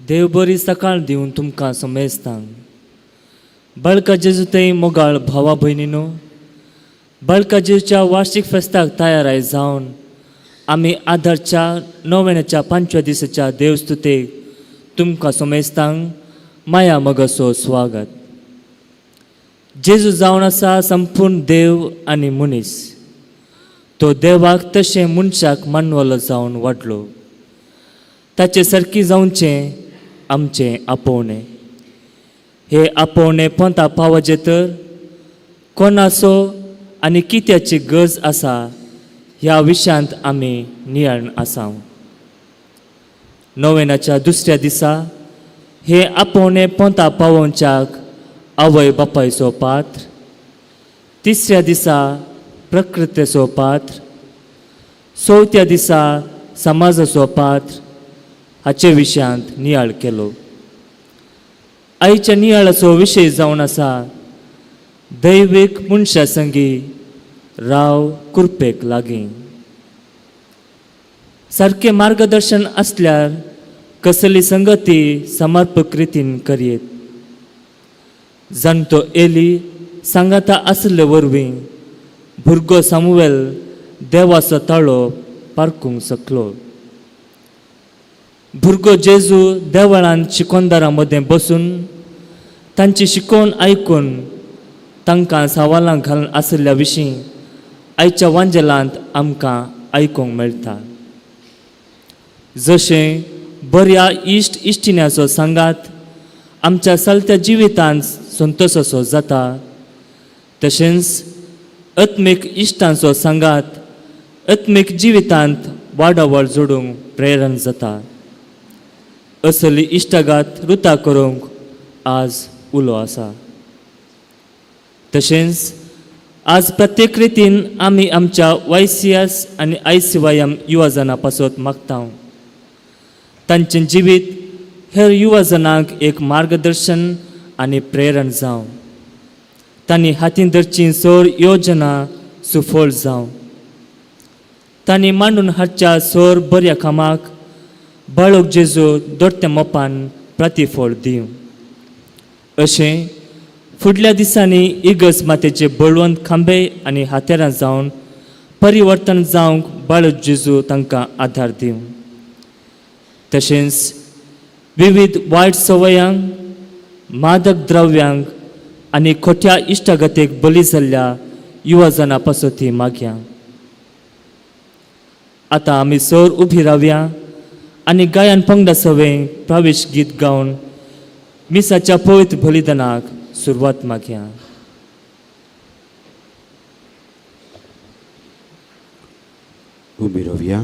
देव बरी सकाळ दिवन तुमकां समेस्तांक. बाळका जेजू थंय मोगाळ भावा भयणीनो, बाळका जेजूच्या वार्षीक फेस्ताक तयाराय जावन आमी आदारच्या नव्याच्या पांचव्या दिसाच्या देवस्तुतेक तुमकां समेस्तांक माया मगाचो स्वागत. जेजू जावन आसा संपूर्ण देव आनी मनीस. तो देवाक तशें मनशाक मानवलो जावन वाडलो. ताचे सारकी जावचें आमचें आपोवणें. हे आपोवणें पोंता पावजें तर कोणाचो आनी कित्याची गरज आसा ह्या विशयांत आमी नियाळ आसा. नोवेनाच्या दुसऱ्या दिसा हे आपोवणें पोंता पावोवच्याक आवय बापायचो पात्र, तिसऱ्या दिसा प्रकृतेचो पात्र, चवथ्या दिसा समाजाचो पात्र हाचे विशयांत नियाळ केलो. आयच्या नियाळाचो विशय जावन आसा दैवीक मनशा संगी राव कुरपेक लागीं. सारकें मार्गदर्शन आसल्यार कसली संगती समर्पक रितीन करयेत. जाणटो एली सांगाता आसले वरवीं भुरगो सामुवेल देवाचो ताळो पारकूंक शकलो. भुरगो जेजू देवळान शिकोंदारां मदें बसून तांची शिकोवन आयकून तांकां सवालां घालून आशिल्ल्या विशीं आयच्या वांजेलांत आमकां आयकूंक मेळटा. जशें बऱ्या इश्ट इश्टिण्याचो सांगात आमच्या चलत्या जिवितांत संतोसाचो जाता, तशेंच आत्मीक इश्टांचो सांगात आत्मीक जिवितांत वाडावळ जोडूंक प्रेरण जाता. असली इश्टागात रुता करूंक आज उलो आसा. तशेंच आज प्रत्येक रितीन आमी आमच्या वाय सी एस आनी आय सी वाय एम युवा जनां पासत मागता. तांचें जिवीत हेर युवा जनांक एक मार्गदर्शन आनी प्रेरण जावं. तांणी हातीन धरची सोर योजना सुफळ जावं. तांणी मांडून हाडच्या सोर बऱ्या कामाक बाळक जेजू दोडत्या मोपान प्रतिफळ दिवं. अशें फुडल्या दिसांनी इगर्ज मातेचे बळवंत खांबे आनी हातेरां जावन परिवर्तन जावंक बाळक जेजू तांकां आदार दिवं. तशेंच विविध वायट संवयांक, मादक द्रव्यांक आनी खोट्या इश्टागतेक बली जाल्ल्या युवा जनां पासत ती मागया. आतां आमी सर उबी रावया आनी गायन पंगडा सवें प्रवेश गीत गावन मिसाच्या पवित्र बलिदानाक सुरवात मागया. उबी रावया.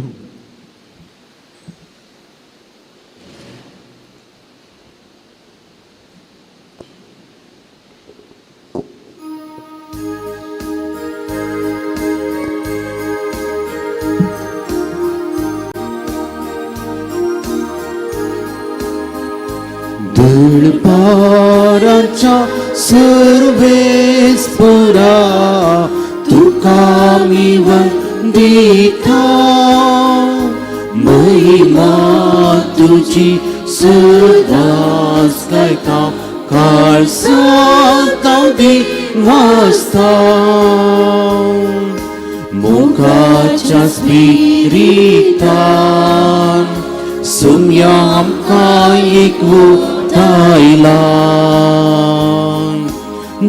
दळपाराच्या सर्वेस्परा तुका आमी वंदिता, महिमा तुजी सदांच गायता, काळसांत वाजता. मोगाच्या स्पिरितान सुम्या आमकां एकवटायला.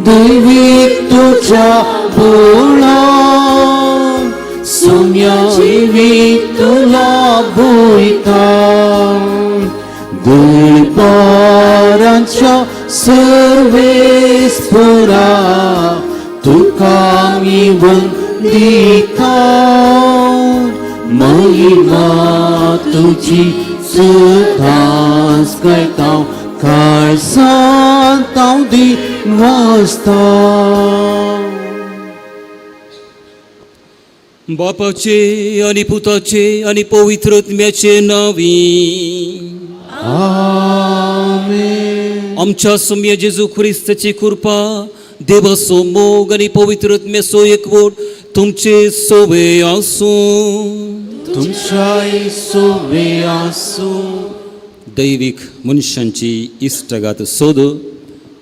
दैवीक तुज्या बोळान सुम्या जिवीत तुला भोयता. दळपारांच्या सर्वेस्परा तुका आमी वंदिता, महिमा तुजी सदांच गायता, काळसांत वाजता. बापाचे आनी पुताचे आनी पवित्र आत्म्याचे नांवी. आमेन. आमच्या सुम्या जेजू ख्रिस्ताची कृपा, देवाचो मोग आनी पवित्र आत्म्याचो एकवट तुमचे सोवे आसूं. तुमच्याय सोवे आसूं. दैवीक मनशांची इश्टगात सोद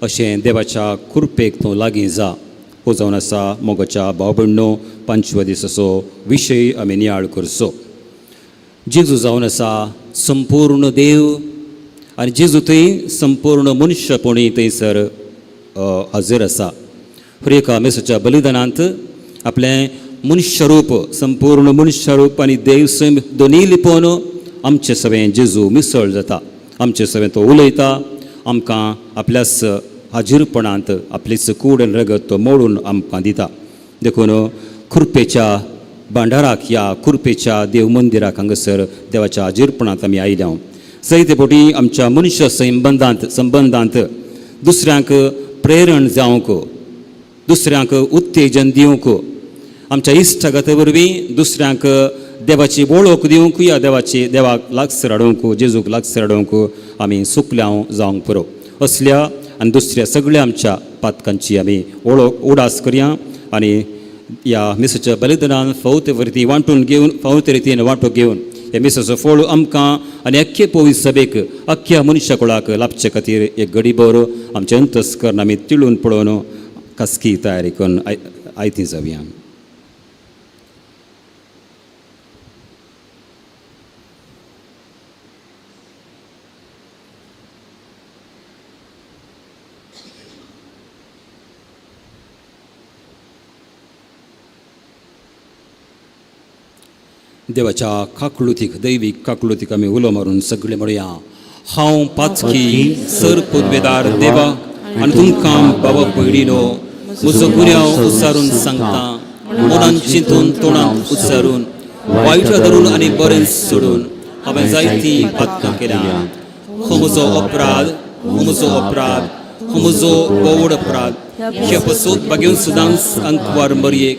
अशें देवाच्या कृपेक तूं लागीं जा हो जावन आसा मोगाच्या भाव भयणो पांचव्या दिसाचो विशय आमी नियाळ करचो. जेजू जावन आसा संपूर्ण देव आनी जेजू थंय संपूर्ण मनशापणी थंयसर हजर आसा. हर एका मेसाच्या बलिदानांत आपलें मनशारूप संपूर्ण मनशारूप आनी देव सैम दोनूय लिपोवन आमचे सगळें जेजू मिसळ जाता. आमचे सगळें तो उलयता, आमकां आपल्याच हाजीरपणांत आपलीच कूड आनी रगत तो मोडून आमकां दिता. देखून कृपेच्या भांडाराक ह्या कृपेच्या देव मंदिराक हांगासर देवाच्या हाजीरपणांत आमी आयल्या. जायते फावटी आमच्या मनशा संबंदांत दुसऱ्यांक प्रेरण जावंक, दुसऱ्यांक उत्तेजन दिवंक, आमच्या इश्टागते वरवीं दुसऱ्यांक देवाची वळख दिवंक या देवाची देवाक लागसर हाडूंक, जेजूक लागसर हाडूंक आमी सुकल्या जावंक पुरो. असल्या आनी दुसऱ्या सगळ्या आमच्या पातकांची आमी वळख उडास करया आनी ह्या मिसाच्या बलिदानान फावते वरती वांटून घेवन फावते रितीन वांटो घेवन ह्या मिसाचो फळ आमकां आनी अख्खे पवित्र सभेक अख्ख्या मनशा कुळाक लाभचे खातीर एक घडीभर आमचें अंतस्कर्ण आमी तिळून पळोवन खासगी तयारी करून आयती जावया. देवाच्या काकळुतीक दैवीक काकळुतीक आमी उलो मारून सगळे म्हणया, हांव पाचकी सर पदवेदार देवा आनी तुमकां बाबा पयलीनो म्हजो गुन्यांव उच्चारून सांगता, मनान चिंतून तोंडान उच्चारून वायट धरून आनी बरें सोडून हांवें जायतीं पातकां केल्या. हो म्हजो अपराध, हो म्हजो अपराध, हो म्हजो बोवड अपराध. हे पसून बागेवन सदांच अंकवार मरयेक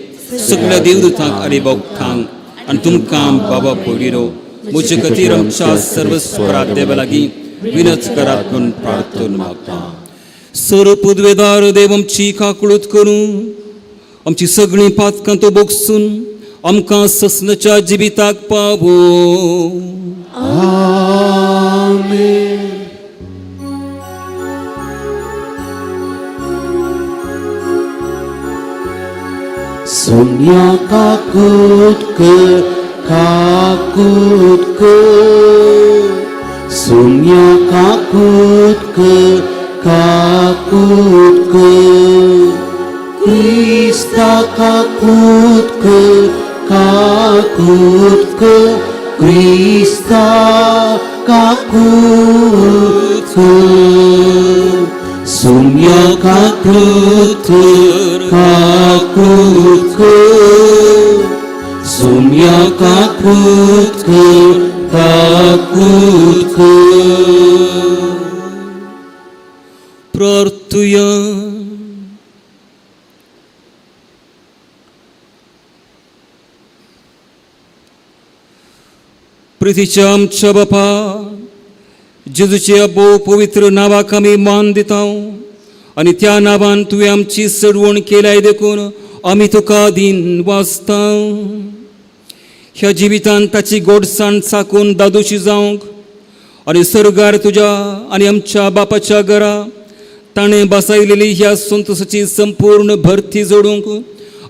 सगळ्या देवदूतांक आनी भक्तांक आनी तुमकां बाबा पयलीनो म्हजे खातीर आमच्या सर्वस्वरात देवा लागीं विनत करात म्हूण प्रार्थना मागता. सर पदवेदार देव आमची काकळूत करूं, आमची सगळीं पातकां तो बोगसून आमकां ससनाच्या जिविताक पावो. आमेन. सोन्या काकूत कर, काकूत कर, सोन्या काकूत कर, काकूत कर, क्रिस्ता काकूत कर, काकूत कर, क्रिस्ता काकूत कर, सोन्या काकूत कर, काकूत कर, सोन्या काकूत कर, काकूत कर. प्रार्थुया. प्रितीच्या आमच्या बापा जेजूच्या भोव पवित्र नांवाक आमी मान दिता आनी त्या नांवान तुवें आमची चडवण केल्याय देखून आमी तुका दीन वाचता. ह्या जिवितान ताची गोडसाण चाकून दादोशी जावंक आनी सर्गार तुज्या आनी आमच्या बापाच्या घरा ताणें बसायलेली ह्या संतोसाची संपूर्ण भरती जोडूंक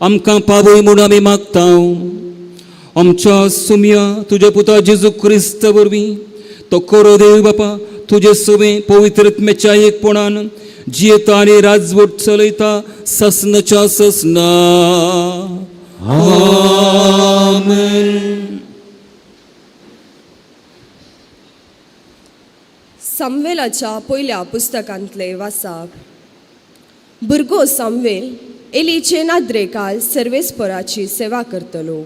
आमकां पावय म्हूण आमी मागता. आमच्या सुमया तुज्या पुता जेजू क्रिस्त वरवीं तो कोरो देव बापा तुजे सवें पवित्रत्म्याच्या एकपणान जियेता आनी राजवट चलयता ससनाच्या ससना. आमेन. सामवेलाच्या पयल्या पुस्तकांतले वासाप. भुरगो सामवेल एलीचे नाद्रेकाल सर्वेस्पराची सेवा करतलो.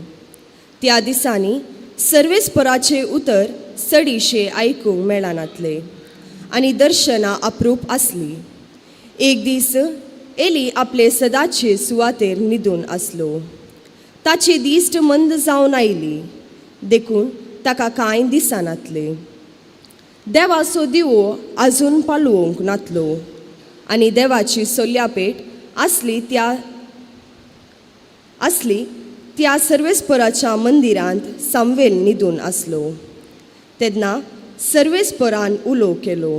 त्या दिसांनी सर्वेस्पराचे उतर चडीशे आयकूंक मेळनातले आनी दर्शनां अप्रूप आसली. एक दीस एली आपले सदाचे सुवातेर न्हिदून आसलो. ताची दिश्ट मंद जावन आयली देखून ताका कांय दिसनातलें. देवाचो दिवो आजून पालोवंक नातलो आनी देवाची सोल्यापेट आसली त्या सर्वेस्पराच्या मंदिरांत सामवेल न्हिदून आसलो. तेन्ना सर्वेस्परान उलो केलो,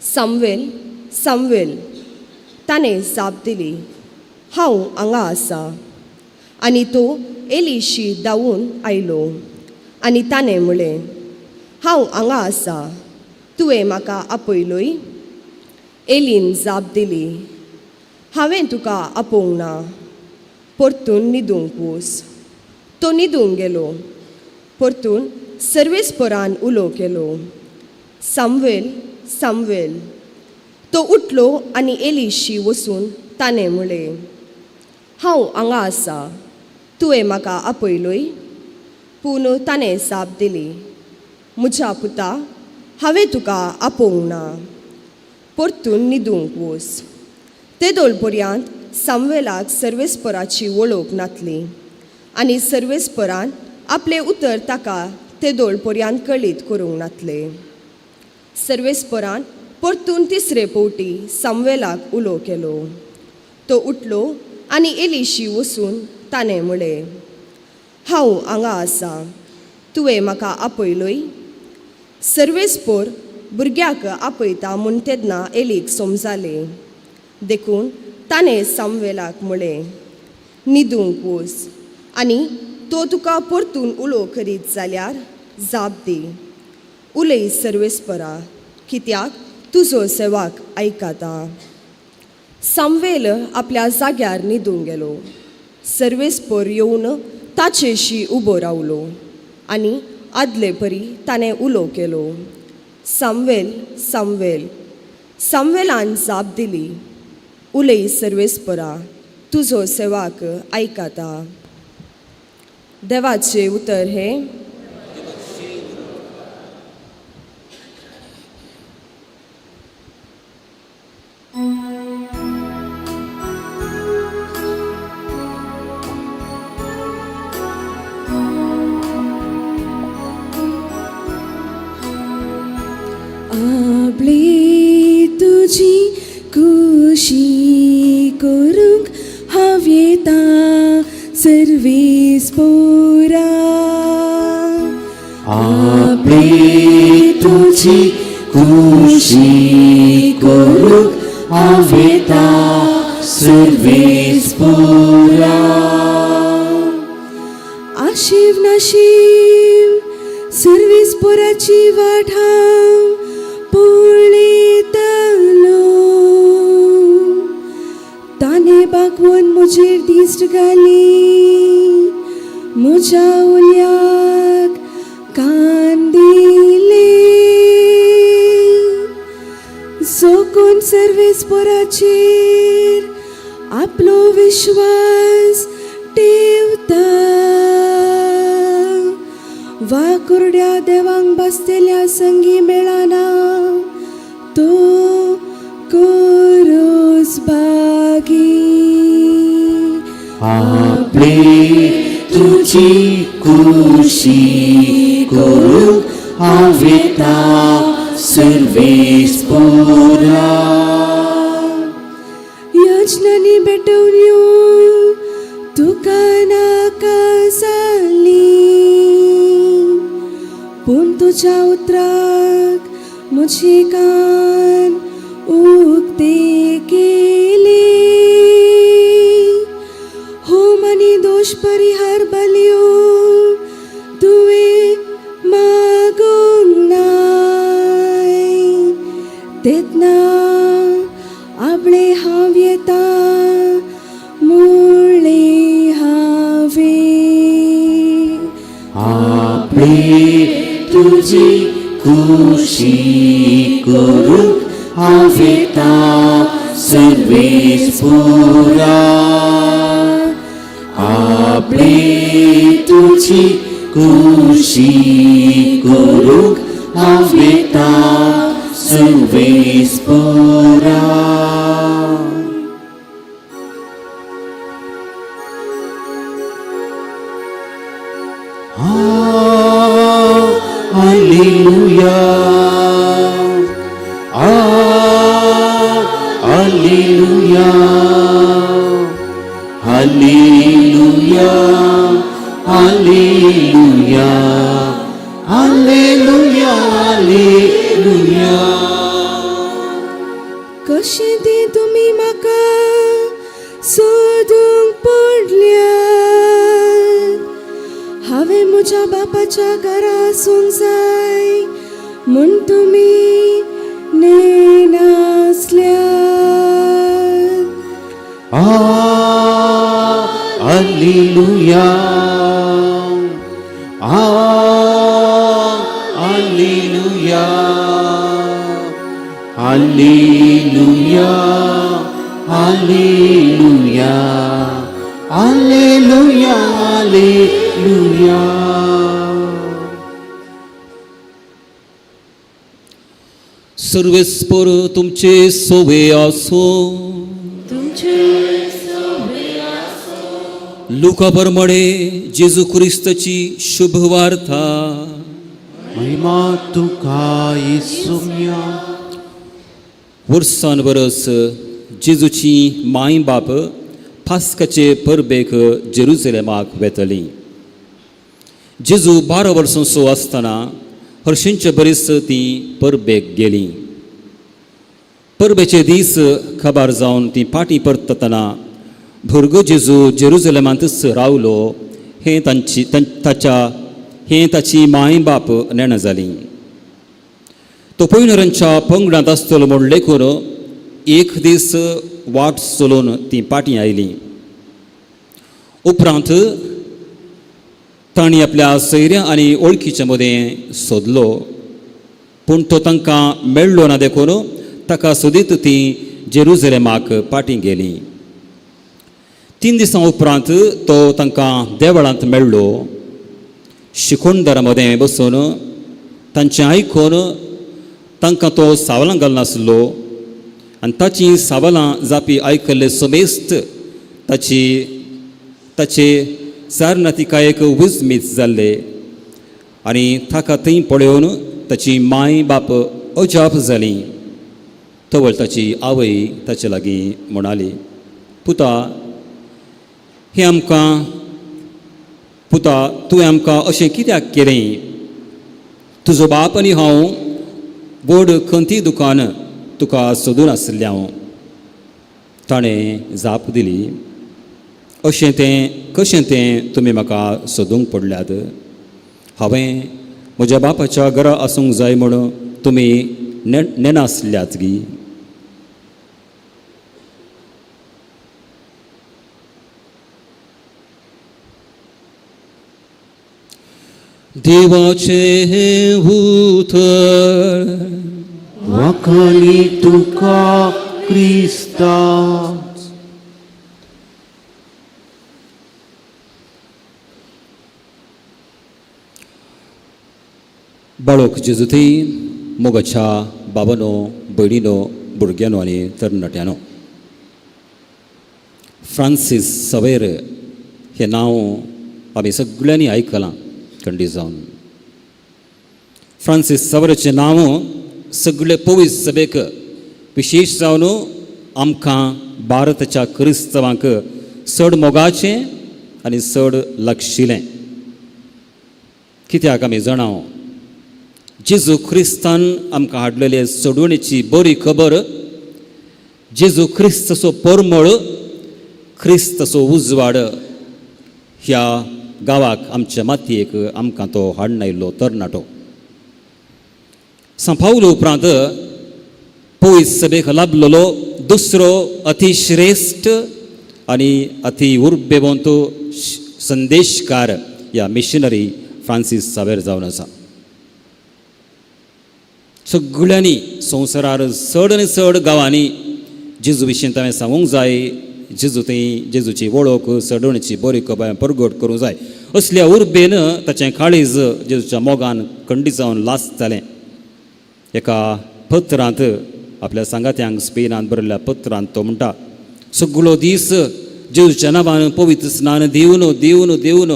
सामवेल, सामवेल. ताणें जाप दिली, हांव हांगा आसा. आनी तो एलीशी धांवून आयलो आनी ताणें म्हणलें, हांव हांगा आसा, तुवें म्हाका आपयलोय? एलीन जाप दिली, हांवें तुका आपोवंक ना, परतून न्हिदूंक वच. तो न्हिदूंक गेलो. परतून सर्वेस्परान उलो केलो, सामवेल, सामवेल. तो उठलो आनी एलीशी वचून ताणें म्हणलें, हांव हांगा आसा, तुवें म्हाका आपयलोय? पूण ताणें जाप दिली, म्हज्या पुता, हांवें तुका आपोवंक ना, परतून न्हिदूंक वच. तेदोळ पर्यंत सामवेलाक सर्वेस्पराची वळख नातली आनी सर्वेस्परान आपलें उतर ताका तेदोळ पर्यंत कळीत करूंक नातलें. सर्वेस्परान परतून तिसरे पवटी सामवेलाक उलो केलो. तो उठलो आनी एलीशी वचून ताणें म्हणलें, हांव हांगा आसा, तुवें म्हाका आपयलोय? सर्वेस्पोर भुरग्याक आपयता म्हूण तेन्ना एलीक समजालें. देखून ताणें सामवेलाक म्हणलें, न्हिदूंक वच आनी तो तुका परतून उलो करीत जाल्यार जाप दी, उलय सर्वेस्परा, कित्याक तुजो सेवाक आयकता. सामवेल आपल्या जाग्यार न्हिदूंक गेलो. सर्वेस्पोर येवन ताचेशी उबो रावलो आनी आदले परी ताणें उलो केलो, सामवेल, सामवेल. सामवेलान जाप दिली, उलय सर्वेस्परा, तुजो सेवाक आयकता. देवाचें उतर हें. आपली तुजी खुशी करूंक हांव येता सर्वीस पोरा. आपली तुजी खुशी करूंक हांव येता सर्वेस पुरा. आशीव नाशीव सर्वीस पोराची वाट हांव पळयतलो. ताणें बागवोन म्हजेर दिश्ट घाली, म्हज्या उल्याक कान दिले. जो कोण सर्वेस पोराचेर आपलो विश्वास ठेवता वा कुरड्या देवांक बसतेल्या संगी मेळना तो कोरोस बागी. आपली तुजी खुशी करूंक हांव येता सर्वेस पुरा. याचनांनी भेटवण्यो तुका नाका जाली, पूण तुज्या उतराक म्हजी कान उक्ते केले. होम आनी दोश परिहार बलयो तुवें मागूंक नाय. तेन्ना आपले हांव येता मुळ्ळे हांवें. आपली तुजी खुशी करूंक हांव येता सर्वेस पुरा. आपली तुजी खुशी करूंक हांव येता सर्वेस पुरा. Alleluia. Alleluia. Alleluia. Alleluia. Alleluia. बापाच्या घरा आसूंक जाय म्हूण तुमी नेनासल्यात. Alleluia. Alleluia. Alleluia. Alleluia. Alleluia. Alleluia. सर्वेस्पर तुमचे सोवे आसो. लुका प्रमाणे जेजू क्रिस्ताची शुभ वार्ता. महिमा तुका येसुम्या. वर्सान वरस जेजूची माय बाप पास्काचे परबेक जेरुजलेमाक वेतली. जेजू 12 वर्सांचो आसतना हरशींचे बरीच ती परबेक गेली. परबेचे दीस खबर जावन ती फाटीं परततना भुरगो जेजू जेरुजलेमांतच रावलो हें तांची ताच्या हें ताची माय बाप नेणा जाली. तो पयनरांच्या पंगडांत आसतलो म्हूण लेखून एक दीस वाट चलोवन ती फाटीं आयली. उपरांत तांणी आपल्या सैऱ्या आनी वळखीच्या मदें सोदलो, पूण तो तांकां मेळ्ळो ना देखून ताका सोदीत ती जेरुजलेमाक फाटीं गेली. 3 दिसां उपरांत तो तांकां देवळांत मेळ्ळो. शिकोणदारा मदें बसून तांचें आयकून तांकां तो सावलां घालनासलो आनी ताचीं सावलां जापी आयकल्ले समेस्त ताची ताचे सारनातिकायेक उजमीत जाल्ले आनी ताका थंय पळोवन ताची माय बाप अजाप जाली. तवळ ताची आवय ताचे लागीं म्हणाली, पुता हें आमकां पुता तुवें आमकां अशें कित्याक केलें? तुजो बाप आनी हांव व्हड खंती दुकान तुका सोदून आशिल्लें हांव. ताणें जाप दिली, अशें तें कशें तें तुमी म्हाका सोदूंक पडल्यात? हांवें म्हज्या बापाच्या घरा आसूंक जाय म्हूण तुमी नेनासल्यात गी? देवाचें हें उतर. वाखाली तुका क्रिस्ता. बाळोक जेजुथी मोगाच्या बाबानो, भयणीनो, भुरग्यांनो आनी तरणाट्यांनो, फ्रांसीस सवेर हें नांव आमी सगळ्यांनी आयकलां खंडीत जावन. फ्रांसीस सवेराचें नांव सगळे पवित्र सभेक, विशेश जावन आमकां भारताच्या क्रिस्तांवांक चड मोगाचें आनी चड लागशिल्लें. कित्याक आमी जाणां जेजू क्रिस्तान आमकां हाडलेले सोडवणेची बरी खबर, जेजू क्रिस्ताचो परमळ, क्रिस्ताचो उजवाड ह्या गांवाक आमच्या मातयेक आमकां तो हाडून आयिल्लो तरणाटो. सांपावलो उपरांत पयस सभेक लाभलेलो दुसरो अतिश्रेश्ठ आनी अति उर्बेवंत संदेशकार ह्या मिशनरी फ्रांसीस सावेर जावन आसा. सगळ्यांनी संवसारार चड आनी चड गांवांनी जेजू विशीं हांवें सांगूंक जाय, जेजू थंय जेजूची वळख चडवणेची बरी खबर परगट करूंक जाय असल्या उर्बेन ताचें काळीज जेजूच्या मोगान खंडीत जावन लासतालें. एका पत्रांत आपल्या सांगात्यांक स्पेनांत बरयल्ल्या पत्रांत तो म्हणटा, सगळो दीस जेजूच्या नांवान पवित्र स्नान दिवन दिवन दिवन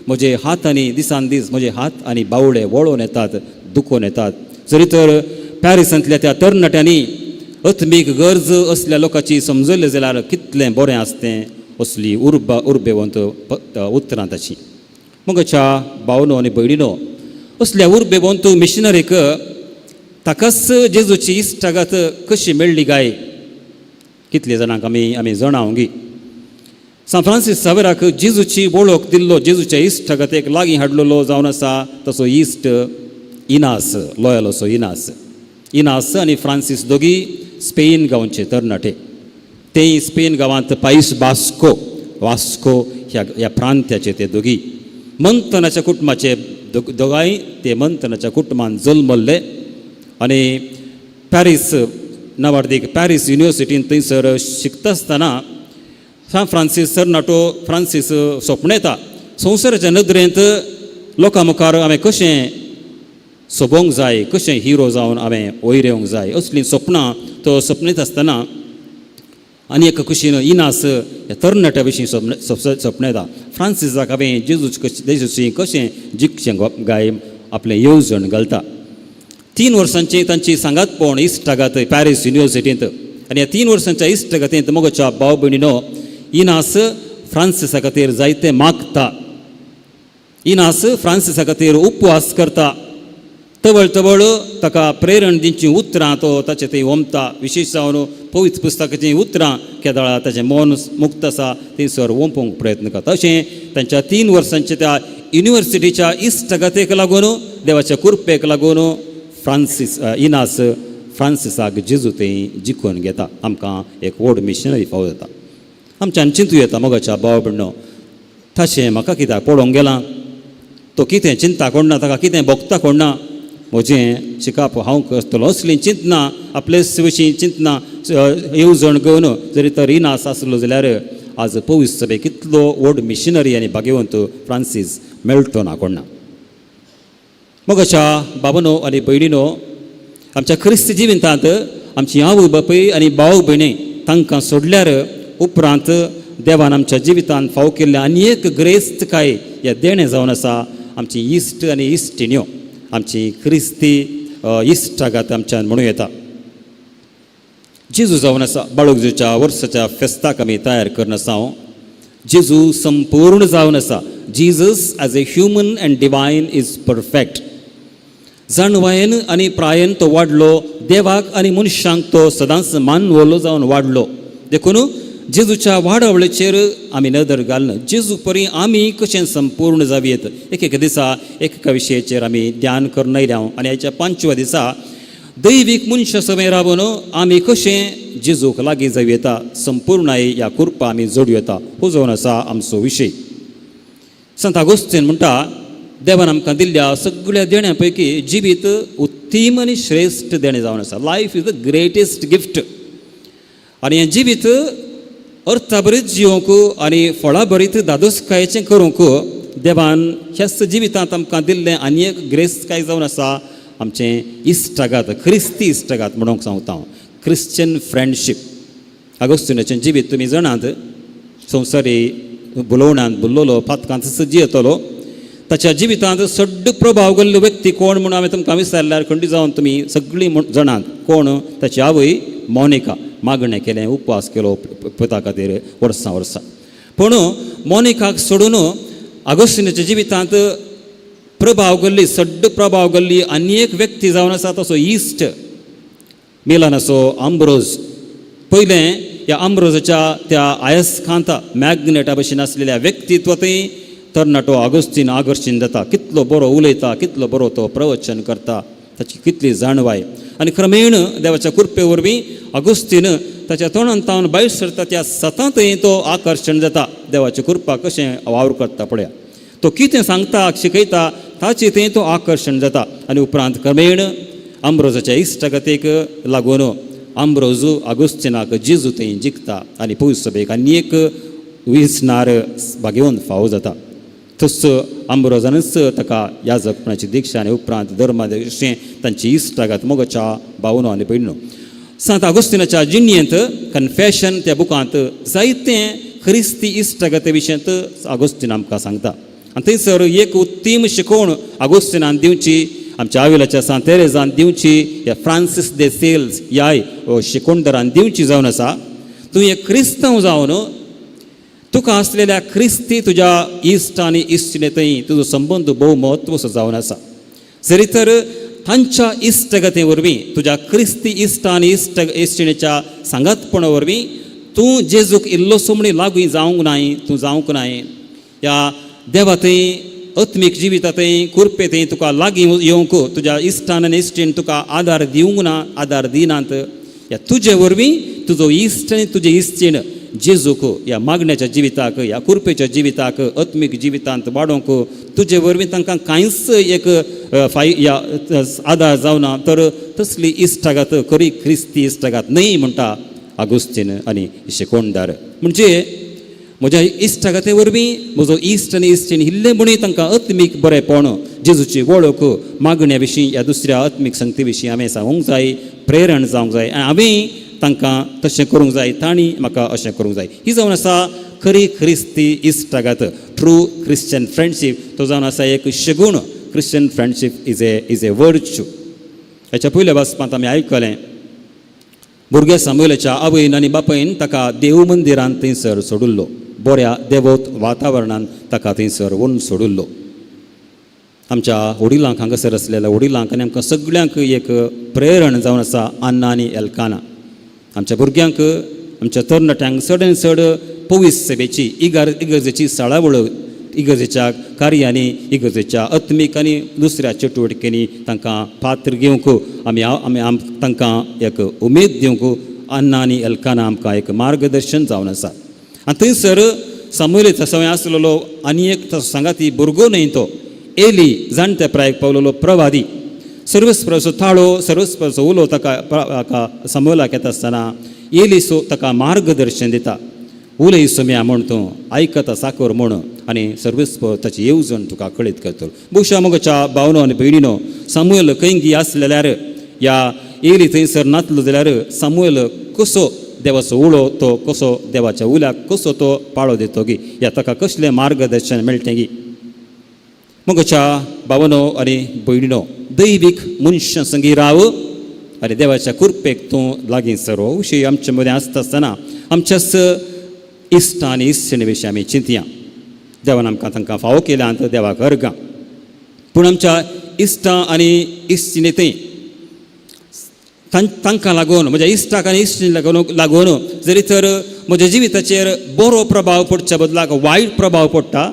म्हजे हात आनी दिसान दीस म्हजे हात आनी बावळे वळोवन येतात, दुखोवन येतात. जरी तर पॅरिसांतल्या त्या तरणाट्यांनी आत्मीक गरज असल्या लोकांची समजल्लें जाल्यार कितलें बरें आसतें असली उर्बा उर्बेवंत उतरां ताची. मगच्या भावनो आनी भयणीनो, असल्या उर्बेवंत मिशनरीक ताकाच जेजूची इश्टागत कशी मेळ्ळी काय कितले जाणांक आमी आमी जाणां गी. सांत फ्रांसीस सावेराक जेजूची वळख दिल्लो, जेजूच्या इश्टागतेक लागीं हाडलेलो जावन आसा तसो इश्ट इनास, लॉयल असो इनास. इनास आनी फ्रांसीस दोगी स्पेन गांवचे तरणाटे. ते स्पेन गांवांत पायस बास्को, वास्को ह्या ह्या प्रांत्याचे. ते दोगी मंथनाच्या कुटुंबाचे, दोगांय ते मंथनाच्या कुटुंबान जल्मल्ले आनी पॅरीस नावार्दीक पॅरीस युनिवर्सिटीन थंयसर शिकता आसतना सांत फ्रांसीस तरणाटो फ्रांसीस सपनेता, संवसाराच्या नदरेंत लोकां मुखार हांवें कशें सोबोवंक जाय, कशें हिरो जावन हांवें वयर येवंक जाय, असलीं सपनां तो सपनेत आसतना आनी एका कुशीन इनास ह्या तरणाट्या विशीं सपनेता, फ्रांसिसाक हांवें जेजूच कशें, जेजूची कशें जिखचें गाय आपलें येवजण घालता. 3 वर्सांची तांची सांगातपण, इश्टागत पॅरीस युनिवर्सिटींत आनी ह्या 3 वर्सांच्या इश्टागतींत मोगाच्या भाव भयणीनो इनास फ्रांसिसा खातीर जायते मागता. इनास फ्रांसिसा खातीर उपवास करता. तवळ तवळ ताका प्रेरण दिवचीं उतरां तो ताचे थंय ओंपता. विशेश जावन पवित्र पुस्तकाचीं उतरां केदळा ताचें मन मुक्त आसा थंयसर ओंपूंक प्रयत्न करता. अशें तांच्या 3 वर्सांच्या त्या युनिवर्सिटीच्या इश्टागतेक लागून, देवाच्या कृपेक लागून फ्रांसीस इनास फ्रांसिसाक जेजू थंय जिखून घेता. आमकां एक व्हड मिशनरी फावो जाता. आमच्यान चिंतू येता, मोगाच्या भाव भयणो, तशें म्हाका कित्याक पळोवंक गेलां? तो कितें चिंता कोणना, ताका कितें भोगता कोणना, म्हजें शिकप हांव करतलो, असलीं चिंतना, आपले विशीं चिंतना येवजण घेवन जरी तर इनास आसलो जाल्यार आज पवित्र सभे कितलो व्हड मिशनरी आनी भाग्यवंत फ्रांसीस मेळटो ना कोणना. मोगाच्या बाबानो आनी भयणीनो, आमच्या क्रिस्ती जिवितांत आमची आवय बापूय आनी भाव भयणी तांकां सोडल्यार उपरांत देवान आमच्या जिवितांत फाव केल्लें आनी एक ग्रेस्तकाय ह्या देणें जावन आसा आमची इश्ट आनी इश्टिण्यो, आमची क्रिस्ती इश्टागत आमच्यान म्हणूं येता. जेजू जावन आसा बाळक जेजूच्या वर्साच्या फेस्ताक आमी तयार करून आसा. हांव जेजू संपूर्ण जावन आसा. Jesus as a human and divine is perfect. जाणवायेन आनी प्रायेन तो वाडलो. देवाक आनी मनशांक तो सदांच मानवलो जावन वाडलो. देखून जेजूच्या वाडावळीचेर आमी नदर घालून जेजू परी आमी कशें संपूर्ण जावयेत, एक एक दिसा एक एका विशयाचेर आमी ध्यान करून आयल्या. आनी हाच्या पांचव्या दिसा दैवीक मनशा समें रावन आमी कशें जेजूक लागीं जावं येता, संपूर्णाय ह्या कृपा आमी जोडूं येता, हो जावन आसा आमचो विशय. संत आगोस्तीन म्हणटा, देवान आमकां दिल्ल्या सगळ्या देण्या पैकी जिवीत उत्तीम आनी श्रेश्ठ देणें जावन आसा. Life is the greatest gift. आनी हें जिवीत अर्थाभरीत जिवंक आनी फळाभरीत धादोसकायेचें करूंक देवान ह्याच जिवितांत आमकां दिल्लें आनी एक ग्रेस्तकाय जावन आसा आमचें इश्टागात, क्रिस्ती इश्टागात म्हणूंक सांगता हांव, क्रिश्चन फ्रेंडशीप. आगोस्तिनाचें जिवीत तुमी जाणात. संवसारी भुलोवणांत भुल्लोलो, पातकांत जियेतलो. ताच्या जिवितांत सड्ड प्रभाव घाल्लो व्यक्ती कोण म्हणून हांवें तुमकां विचारल्यार खंडी जावन तुमी सगळीं म्हण जाणात कोण. ताची आवय मोनिका. मागणें केलें, उपवास केलो पुता खातीर वर्सां वर्सां. पूण मोनिकाक सोडून आगोस्तिनाच्या जिवितांत प्रभाव घाल्ली, सड्ड प्रभाव घाल्ली आनी एक व्यक्ती जावन आसा तसो इश्ट मिलानाचो आंब्रोज. पयलें ह्या आंब्रोजाच्या त्या आयस्कांता मॅग्नेटा भशेन आसलेल्या व्यक्तित्वांतय तरणाटो आगोस्तीन आकर्शीत जाता. कितलो बरो उलयता, कितलो बरो तो प्रवचन करता, ताची कितली जाणवाय. आनी क्रमेण देवाच्या कृपे वरवीं आगोस्तीन ताच्या तोंडान तावन भायर सरता त्या सतांतय तो आकर्शण जाता. देवाची कृपा कशें वावर करता पळया. तो कितें सांगता, शिकयता, ताचे थंय तो आकर्शण जाता. आनी उपरांत क्रमेण आंब्रोजाच्या इश्टागतीक लागून आंब्रोज आगोस्तिनाक जेजू थंय जिखता आनी पयस सभेक आनी एक विसणार भागेवन फावो जाता. तस आंब्रोजानूच ताका याजकपणाची दीक्षा आनी उपरांत धर्मादेशें तांची इश्टागत. मोगाच्या भावनो आनी भयणो, सांत आगोस्तिनाच्या जिणयेंत कन्फेशन त्या बुकांत जायतें क्रिस्ती इश्टागते विशयांत आगोस्तीन आमकां सांगता. आनी थंयसर एक उत्तीम शिकवण आगोस्तिनान दिवची, आमच्या आविलाच्या सांत तेरेजान दिवची, ह्या फ्रांसीस दे सेल्स ह्याय शिकवणदारान दिवची जावन आसा, तूं एक क्रिस्तांव जावन तुका आसलेल्या क्रिस्ती तुज्या इश्ट आनी इश्टिणे थंय तुजो संबंद भोव म्हत्वाचो जावन आसा. जरी तर तांच्या इश्टगते वरवीं, तुज्या क्रिस्ती इश्ट आनी इश्ट इश्टिणेच्या सांगातपणा वरवीं तूं जेजूक इल्लोसो म्हणी लागू जावंक नाय, तूं जावंक नाय ह्या देवा थंय आत्मीक जिविता थंय कुरपे थंय तुका लागीं येवंक तुज्या इश्टान आनी इश्टीन तुका आदार दिवंक ना, आदार दिनात. ह्या तुजे वरवीं तुजो इश्ट आनी तुजे इश्टीण जेजूक ह्या मागण्याच्या जिविताक, ह्या कुरपेच्या जिविताक, आत्मीक जिवितांत वाडोवंक तुजे वरवीं तांकां कांयच एक फाय ह्या आदार जावना. तर तसली इश्टागत खरी क्रिस्ती इश्टागत न्हय म्हणटा आगुस्तीन आनी शेकोणदार. म्हणजे म्हज्या इश्टागते वरवीं म्हजो इश्ट आनी इश्टीण इल्लें म्हणून तांकां आत्मीक बरेपण, जेजूची वळख, मागण्या विशीं ह्या दुसऱ्या आत्मीक संगती विशीं हांवें सांगूंक जाय, प्रेरण जावंक जाय आनी हांवें तांकां तशें करूंक जाय, तांणी म्हाका अशें करूंक जाय. ही जावन आसा खरी क्रिस्ती इश्टागत, ट्रू क्रिश्चन फ्रेंडशीप. तो जावन आसा एक शगूण. Christian friendship is a virtue. हेच्या पयल्या वाचपांत आमी आयकलें, भुरग्या सामुएलाच्या आवयन आनी बापायन ताका देव मंदिरांत थंयसर सोडिल्लो, बऱ्या देवत वातावरणांत ताका थंयसर व्हरून सोडिल्लो. आमच्या वडिलांक, हांगासर आसलेल्या वडिलांक आनी आमकां सगळ्यांक एक प्रेरण जावन आसा अन्ना आनी एल्काना. आमच्या भुरग्यांक, आमच्या तरणाट्यांक चड आनी चड पवीस सेवेची, इगर्जेची साळावळ, इगर्जेच्या कार्यांनी, इगर्जेच्या आत्मीक आनी दुसऱ्या चटुवटिकेंनी तांकां पात्र घेवंक आमी आमी आम तांकां एक उमेद दिवंक अन्ना आनी एल्काना आमकां एक मार्गदर्शन जावन आसा. आनी थंयसर सामुएलाचो सवय आसलेलो आनी एक तसो सांगाती भुरगो न्हय तो एली, जाणट्या प्रायेक पावलेलो प्रवादी. सर्वस्प्रचो ताळो, सर्वस्प्रचो उलो ताका सामुएलाक येता आसतना एली सो ताका मार्गदर्शन दिता. उलय सोम्या म्हण, तूं आयकता साकर म्हण आनी सर्वस्व ताची येवजण तुका कळीत करतलो. भोवशा मोगाच्या भावनो आनी भयणीनो, सामुएल खंय आसलेल्यार, या एली थंयसर नातलो जाल्यार सामुएल कसो देवाचो उलो, तो कसो देवाच्या उल्याक कसो तो पाळो दितो गी, या ताका कसलें मार्गदर्शन मेळटें गी? मोगाच्या भावनो आनी भयणीनो, दैवीक मनशां संगी राव आनी देवाच्या कृपेक तूं लागीं सर. हो विशय आमचे मदें आसता आसतना आमच्याच इश्टां आनी इश्टिणी विशीं आमी चिंतया. देवान आमकां तांकां फावो केल्यात, देवाक अर्गां. पूण आमच्या इश्टां आनी इश्टिणी थंय तांकां लागून, म्हज्या इश्टाक आनी इश्टिणी लागून जरी तर म्हज्या जिविताचेर बरो प्रभाव पडच्या बदलाक वायट प्रभाव पडटा,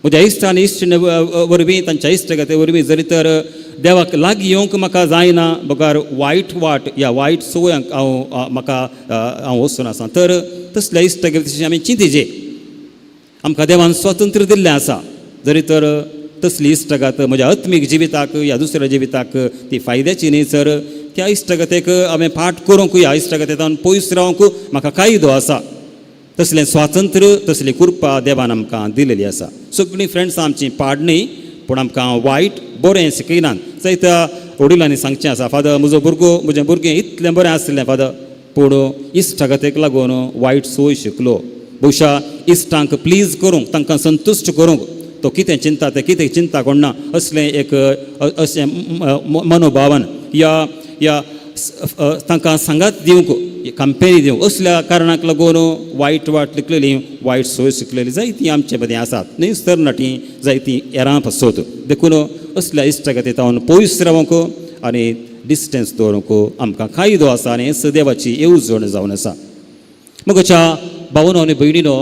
म्हज्या इश्टा आनी इश्टिणी वरवीं, तांच्या इश्टगते वरवीं जरी तर देवाक लागीं येवंक म्हाका जायना, बगर वायट वाट या वायट संवयांक हांव म्हाका हांव वचून आसा, तर तसल्या इश्टगतीची आमी चिंतिचे. आमकां देवान स्वातंत्र्य दिल्लें आसा. जरी तर तसली इश्टगत म्हज्या आत्मीक जिविताक या दुसऱ्या जिविताक ती फायद्याची न्ही, सर त्या इश्टगतेक हांवें फाट करूंक, ह्या इश्टगतेंतल्यान पयस रावंक म्हाका कायदो आसा. तसलें स्वातंत्र्य, तसली कृपा देवान आमकां दिलेली आसा. सगळीं फ्रेंड्सां आमची पाड न्ही, पूण आमकां वायट बरें शिकयनात. जायत्या वडिलांनी सांगचें आसा, फादर म्हजो भुरगो, म्हजें भुरगें इतलें बरें आसलें फादर, पूण इश्टागतेक लागून वायट सोय शिकलो. बहुशा इश्टांक प्लीज करूंक, तांकां संतुश्ट करूंक तो कितें चिंता तें कितें चिंता कोणना असलें एक अशें मनोभावन या या तांकां सांगात दिवंक, कंपेनी दिवंक, असल्या कारणाक लागून वायट वाट लिकलेली, वायट सोय शिकलेली जायतीं आमचे मदीं आसात न्ही तरणाटीं, जायतीं येरां पासत. देखून असल्या इश्टागती तावन पयस रावंक आनी डिस्टन्स दवरूंक आमकां कायदो आसा आनी सदेवाची येवजण जावन आसा. मोगाच्या भावनो आनी भयणीनो,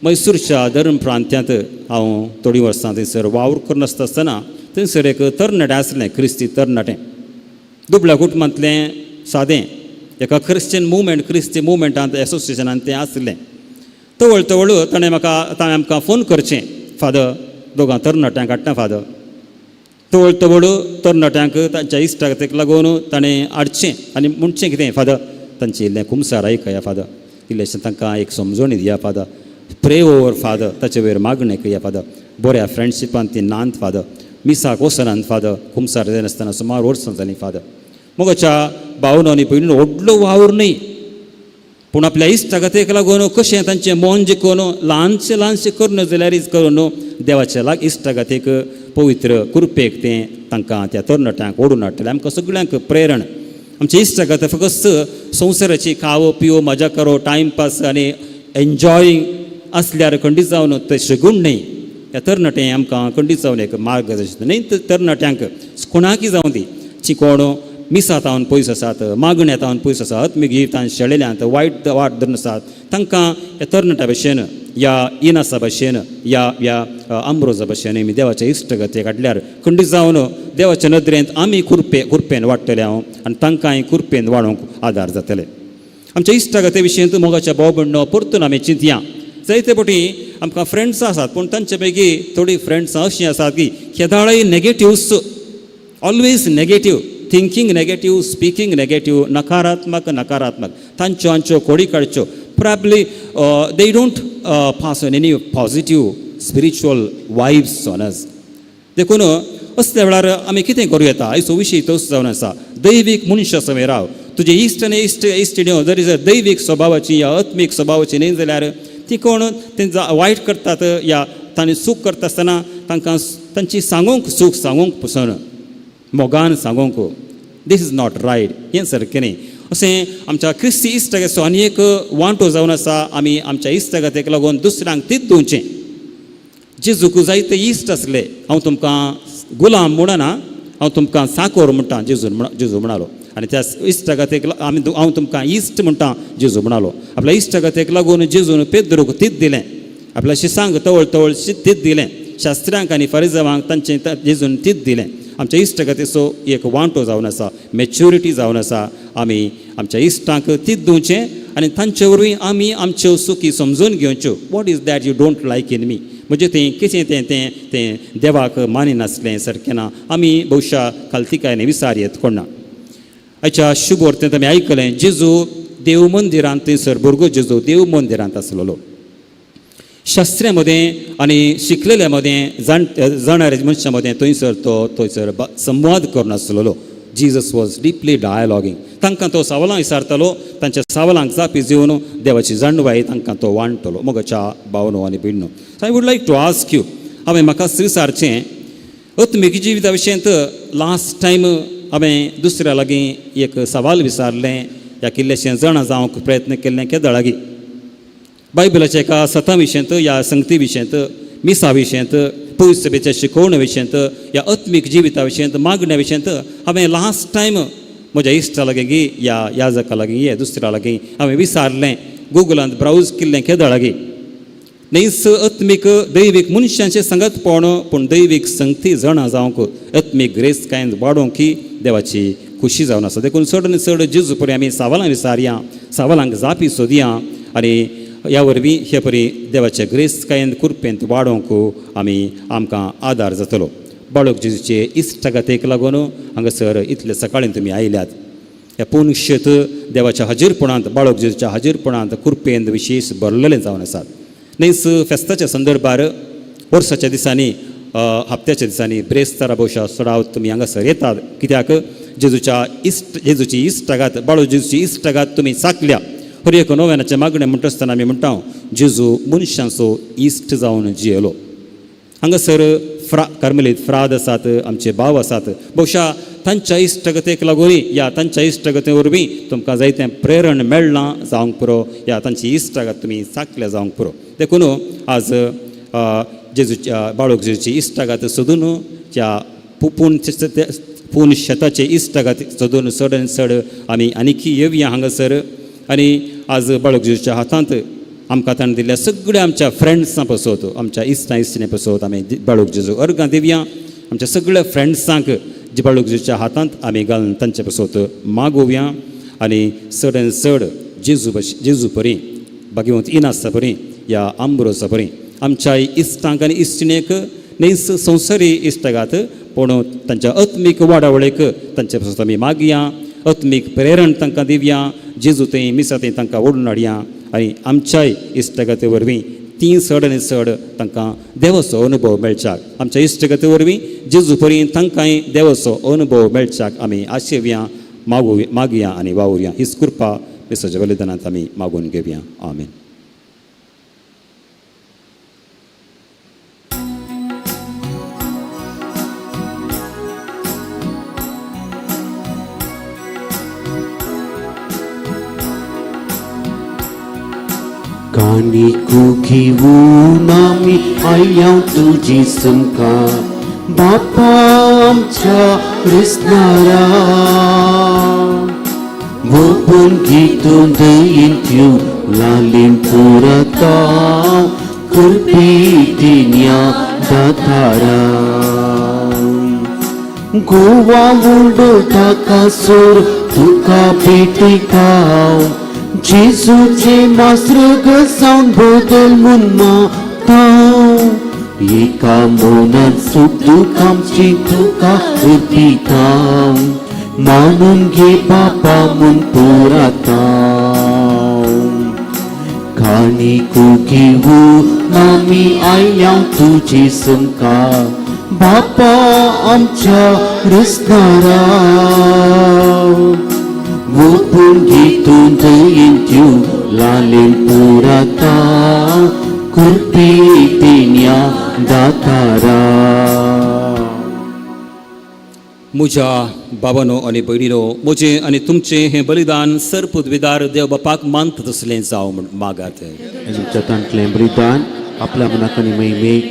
मैसूरच्या धर्म प्रांत्यांत हांव थोडीं वर्सां थंयसर वावर करून आसतना थंयसर एक तरणाटें आसलें, क्रिस्ती तरणाटें, दुबळ्या कुटुंबांतलें, सादें, एका क्रिश्चन मुवमेंट, क्रिस्ती मुवमेंटांत, एसोसिएशनान तें आसलें. तवळ तवळ ताणें म्हाका, ताणें आमकां फोन करचें, फादर दोगां तरणाट्यांक हाडटा फादर. तवळ तवळ तरणाट्यांक तांच्या इश्टागतीक लागून ताणें हाडचें आनी म्हणचें कितें, फादर तांचें इल्लें कुमसार आयकया फादर, इल्लेशें तांकां एक समजणी दिया फादर, प्रे ओवर फादर, ताचे वयर मागणें करया फादर, बऱ्या फ्रेंडशिपान ती नात फादर, मिसाक वचनात फादर, कुमसार जायनासतना सुमार वर्सां जालीं फादर. मोगाच्या भावनो आनी भयणीनो, व्हडलो वावर न्हय, पूण आपल्या इश्टागतेक लागून कशें तांचें मन जिखून ल्हानशें ल्हानशें करून जाल्यार करून देवाच्या लाग इश्टागतेक, पवित्र कृपेक तें तांकां, त्या तरणाट्यांक ओडून हाडटलें. आमकां सगळ्यांक प्रेरण, आमचे इश्टागत फकत संवसाराची खावो पिवो, मजा करो, टायमपास आनी एन्जॉयींग आसल्यार खंडीत जावन तें शगूण न्हय. ह्या तरणाटे आमकां खंडीत जावन एक मार्गदर्शन न्हय. तरणाट्यांक कोणाकय जावं दी, चिकोण मिसातावन पयस आसात, मागण्यातावन पयस आसात, आत्मीक जिवितान शेळेल्यांत, वायट वाट धरून आसात, तांकां ह्या तरणाट्या भशेन या इनासा भशेन या ह्या आंब्रोजा भशेन आमी देवाच्या इश्टगतेक हाडल्यार खंडीत जावन देवाच्या नदरेंत आमी कुरपेन वाडटले हांव आनी तांकांय कुरपेन वाडोवंक आदार जातले. आमच्या इश्टागते विशयंत मोगाच्या भाव भयणो परतून आमी चिंतया. जायते फावटी आमकां फ्रेंड्स आसात पूण तांचे पैकी थोडीं फ्रेंड्सां अशीं आसात की केदाळय negatives, always negative thinking, negative speaking, negative, नकारात्मक नकारात्मक, तांच्यो आमच्यो खोडी काडच्यो. Probably they don't pass on any positive spiritual vibes on us. देखून असल्या वेळार आमी कितें करूं येता? आयचो विशय तोच जावन आसा, दैवीक मनशा समें राव. तुजे इश्ट आनी इश्ट इश्टिण्यो जरी जर दैवीक स्वभावाची या आत्मीक स्वभावाची न्हय जाल्यार ती कोण ते वायट करतात या तांणी चूक करता आसतना तांकां तांची सांगूंक, चूक सांगूंक पसून मोगान सांगूंक, this is not right, हें सारकें न्ही, अशें आमच्या क्रिस्ती इश्टागतीचो आनी एक वांटो जावन आसा. आमी आमच्या इश्टागतीक लागून दुसऱ्यांक तीच दिवचें. जेजूक जायते इश्ट आसले. हांव तुमकां गुलाम म्हणना, हांव तुमकां चाकोर म्हणटा, जेजून जेजू म्हणालो. आनी त्या इश्टागतीक आमी हांव तुमकां इश्ट म्हणटा, जेजू म्हणालो. आपल्या इश्टागतीक लागून जेजून पेद्रूक तीच दिलें, आपल्या शिसांक तवळ तवळ तीच दिलें, शास्त्र्यांक आनी फरिजावांक तांचें जेजून तीच दिलें. आमच्या इश्टागतीचो एक वांटो जावन आसा, मॅच्युरिटी जावन आसा. आमी आमच्या इश्टांक तीच दिवचें आनी तांचे वरवीं आमी आमच्यो चुकी समजून घेवच्यो. What is that you don't like in me? म्हणजे तें कितें तें तें तें देवाक मानिनासलें, सारकें ना. आमी भोवशा खालतिकायेन विसार येत कोण ना. आयच्या शुभ वर्तेंत आमी आयकलें, जेजू देव मंदिरांत, थंयसर भुरगो जेजू देव मंदिरांत आसलेलो. शास्त्र्या मदें आनी शिकलेल्या मदें, जाण जाणारे मनशां मदें थंयसर तो थंयसर संवाद करून आसलेलो. Jesus was deeply dialoguing. तांकां तो सवालां विचारतालो, तांच्या सवालांक जापी दिवन देवाची जाणवाय तांकां तो वांटलो. मोगाच्या भावनो आनी भयणो, so I would like to ask you, हांवें म्हाका विचारचें, आत्मीक जिविता विशयंत लास्ट टायम हांवें दुसऱ्या लागीं एक सवाल विचारलें या किल्लेशें जाणा जावंक प्रयत्न केल्लें केदळ लागीं बायबलाच्या एका सता विशयंत या संगती विशयंत, मिसा विशयंत, पयस सभेच्या शिकोवणे विशयंत या आत्मीक जिविता विशयंत, मागण्या विशयंत हांवें लास्ट टायम म्हज्या इश्टा लागीं या याजका लागीं या दुसऱ्या लागीं हांवें विचारलें, गुगलांत ब्रावज केल्लें केदळ लागीं? न्हयच आत्मीक दैवीक मनशांचें सांगत पळोवण, पूण दैवीक संगती जाणा जावंक, आत्मीक ग्रेस कांय वाडोवंक ही देवाची खुशी जावन आसा. देखून चड आनी चड जेजू परी आमी सवालां विचारया, सवालांक जापी सोदया आनी ह्या वरवीं हे परी देवाचे ग्रेस कांय कुरपेंत वाडोवंक आमी आमकां आदार जातलो. बाळक जेजूचे इश्टागतीक लागून हांगासर इतले सकाळीं तुमी आयल्यात. ह्या पुनशेत देवाच्या हाजीरपणांत, बाळक जेजूच्या हाजीरपणांत कुरपेंत विशेश भरलेलें जावन आसात. न्हयच फेस्ताच्या संदर्भार वर्साच्या दिसांनी, हप्त्याच्या दिसांनी, ब्रेस्तारा भोवशा चडावत तुमी हांगासर येतात. कित्याक? जेजूच्या इश्ट जेजूची इश्टागात, बाळू जेजूची इश्टागात तुमी चाकल्या. हर एक नोव्यानाचें मागणें म्हणटा आसतना आमी म्हणटा, जेजू मनशांचो इश्ट जावन जियेलो. हांगासर फ्रा कार्मेलीत फ्राद आसात, आमचे भाव आसात. भोवशा तांच्या इश्टगतेक लागूनय या तांच्या इश्टगते वरवीं तुमकां जायतें प्रेरण मेळ्ळां जावंक पुरो या तांची इश्टागत तुमी चाकल्या जावंक पुरो. देखून आज जेजूच्या, बाळक जेजूची इश्टागत सोदून, त्या पूण पूण शेताचे इश्टागत सोदून चड आनी चड आमी आनीकी येवया हांगासर. आनी आज बाळक जेजूच्या हातांत आमकां ताणें दिल्ल्या सगळ्या आमच्या फ्रेंड्सां पसत, आमच्या इश्टां इश्टिणी पसत आमी बाळक जेजू अर्गां दिवया. आमच्या सगळ्या फ्रेंड्सांक जे बाळक जेजूच्या हातांत आमी घालून तांचे पसत मागोवया आनी चड आनी चड जेजू बश जेजू परी, भाग्यवंत इनासा परी या आंब्रोसा परी आमच्या इश्टांक आनी इश्टिणेक, न्हय संवसारी इश्टागात, पूण तांच्या आत्मीक वाडावळीक तांचे पसत आमी मागया, आत्मीक प्रेरण तांकां दिवया, जेजू थंय मिसा थंय तांकां ओडून हाडया आनी आमच्याय इश्टागती वरवीं ती चड आनी चड तांकां देवाचो अनुभव मेळच्याक, आमच्या इश्टगती वरवीं जेजू परी तांकांय देवाचो अनुभव मेळच्याक आमी आशेवया, मागू मागया आनी वावुरया. हीच कृपा मिसाच्या बलिदानांत आमी मागून घेवया. आमेन. कानिको घेवन आमी आयल्या तुजी समकार, बापा आमच्या क्रिस्तारा वोपून घेतून दयेंत लालीन पुरता कृपी दिन्या दातारा गोवा उडो ताका सूर तुका भेटयता जेजूचे मास्र जावन बदल म्हूण मागता एका मनान सुख दुख आमची तुका अर्पिता मानून घे बापा म्हूण पुराता काणीको घेवन आमी आयल्या तुजे समकार बापा आमच्या क्रिस्तारा वोपून घेतून दयेंत लालीन पुराता कृपी दिन्या दातारा. म्हज्या बाबानो आनी भयणीनो, म्हजें आनी तुमचें हें बलिदान सरपुदविदार देव बापाक मानता तसलें जावं म्हूण मागात. तुमच्या तांतलें बलिदान आपल्या मनाक आनी महिमेक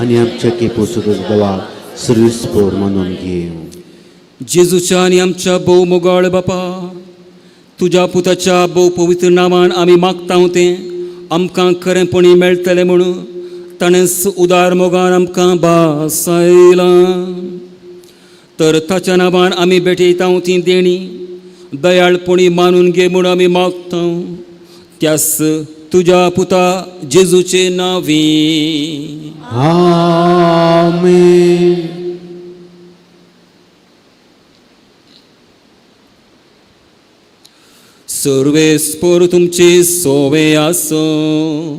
आनी आमच्या केपोसो देवाक सर्वीस पोर मानून घेवं. जेजूच्या आनी आमच्या भोव मोगाळ बापा, तुज्या पुताच्या भोव पवित्र नांवान आमी मागता तें आमकां खरेंपणी मेळटलें म्हणून ताणेंच उदार मोगान आमकां भासायलां. तर ताच्या नांवान आमी भेटयता ती देणी दयाळपणी मानून घे म्हूण आमी मागता त्यास तुज्या पुता जेजूचे नांवी. आमेन. सर्वेस्पोर तुमचे सोवे आसूं.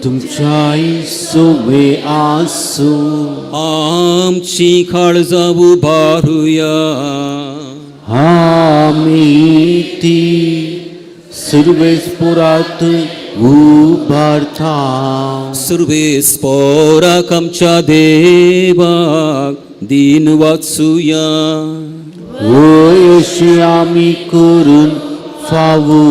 तुमच्याय सोवे आसूं. आमची काळजां उबारुया. आमी ती सुर्वेस्पोरात उबारता. सर्वेस्पोराक आमच्या देवाक दिन वाचुया. वय अशें आमी करून फावो.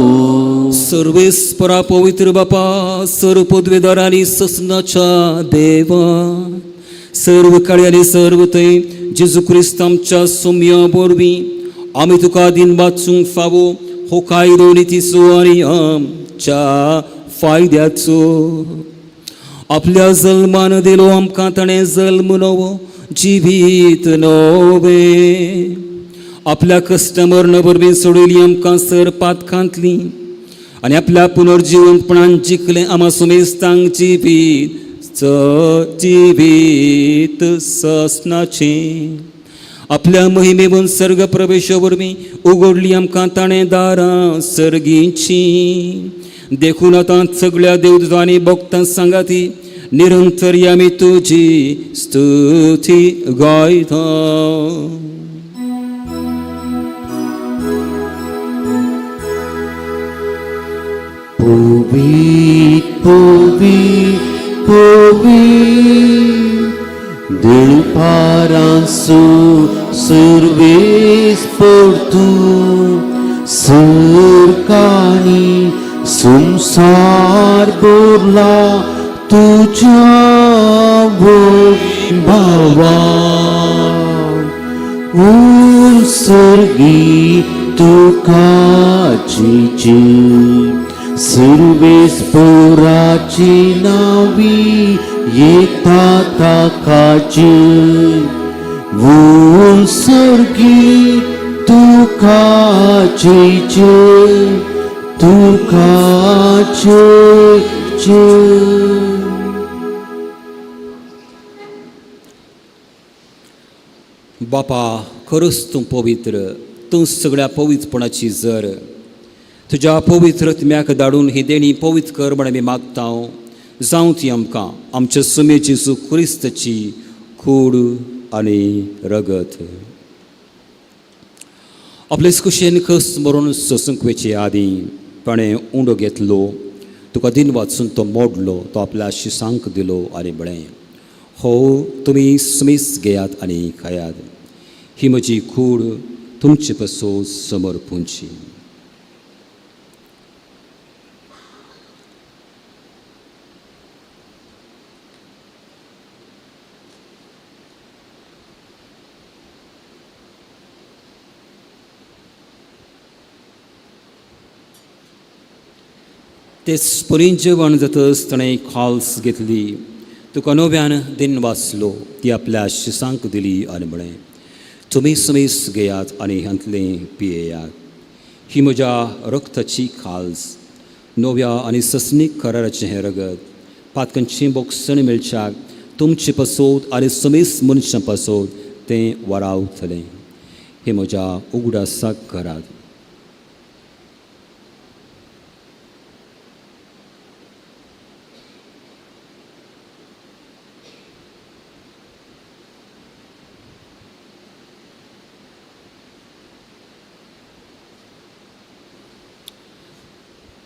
सर्वेस्परा पवित्र बापा, सर्व पदवेदार आनी ससनाच्या देवा, सर्व काळी आनी सर्व थंय जेजू क्रिस्त आमच्या सोम्या वरवीं आमी तुका दिन वाचूंक फावो हो कायदो नितीचो आनी आमच्या फायद्याचो. आपल्या जल्मान दिलो आमकां ताणें जल्म नवो जिवीत नवें. आपल्या कस्टमर वरवीं सोडयली आमकां सर पातकांतली आनी आपल्या पुनर्जिवंतपणान जिखलें आमा सुमेस्तांक जिवीत जिवीत ससनाचें. आपल्या महिमेवन सर्ग प्रवेशा वरवीं उगडली आमकां ताणें दारां सर्गींची. देखून आतां सगळ्या देवदूतांनी भक्तां सांगाती निरंतर आमी तुजी स्तुती गायता. पवीत पवीत पवीत दिळपारांसो सुर्वेस परतू सरकानी संसार भरला तुज्या भावा. उत्सर्गी तुका जिजे सर्वेस पोराची नावी येता ताकाचे. उत्सर्गी तुका जिजे तुका जय. बापा, खरोच तूं पवित्र, तूं सगळ्या पवित्रपणाची जर. तुज्या पवित्र आत्म्याक धाडून ही देणी पवित्र कर म्हण आमी मागता. जावं ती आमकां आमच्या सुमे जेजू क्रिस्ताची कूड आनी रगत. आपले कुशेन कस मरून सोसूंक वचचे आदीं ताणें उंडो घेतलो, तुका दिन वाचून तो मोडलो, तो आपल्या शिसांक दिलो आनी म्हळें, हो तुमी सुमीस घेयात आनी खायात, ही म्हजी कूड तुमचे पसून समर्पूंची. तेच परी जेवण जातच ताणें खाल्स घेतली, तुका नव्यान दिन वाचलो, ती आपल्या शिसांक दिली आनी म्हळें, तुमी समेस घेयात आनी हांतलें पियेयात. ही म्हज्या रक्ताची खाल्स, नव्या आनी ससनीक कराराचें हें रगत, पातकांची बोगसण मेळच्याक तुमचे पासत आनी समेस मनशां पासत तें वरावतलें. हें म्हज्या उगडासाक करात.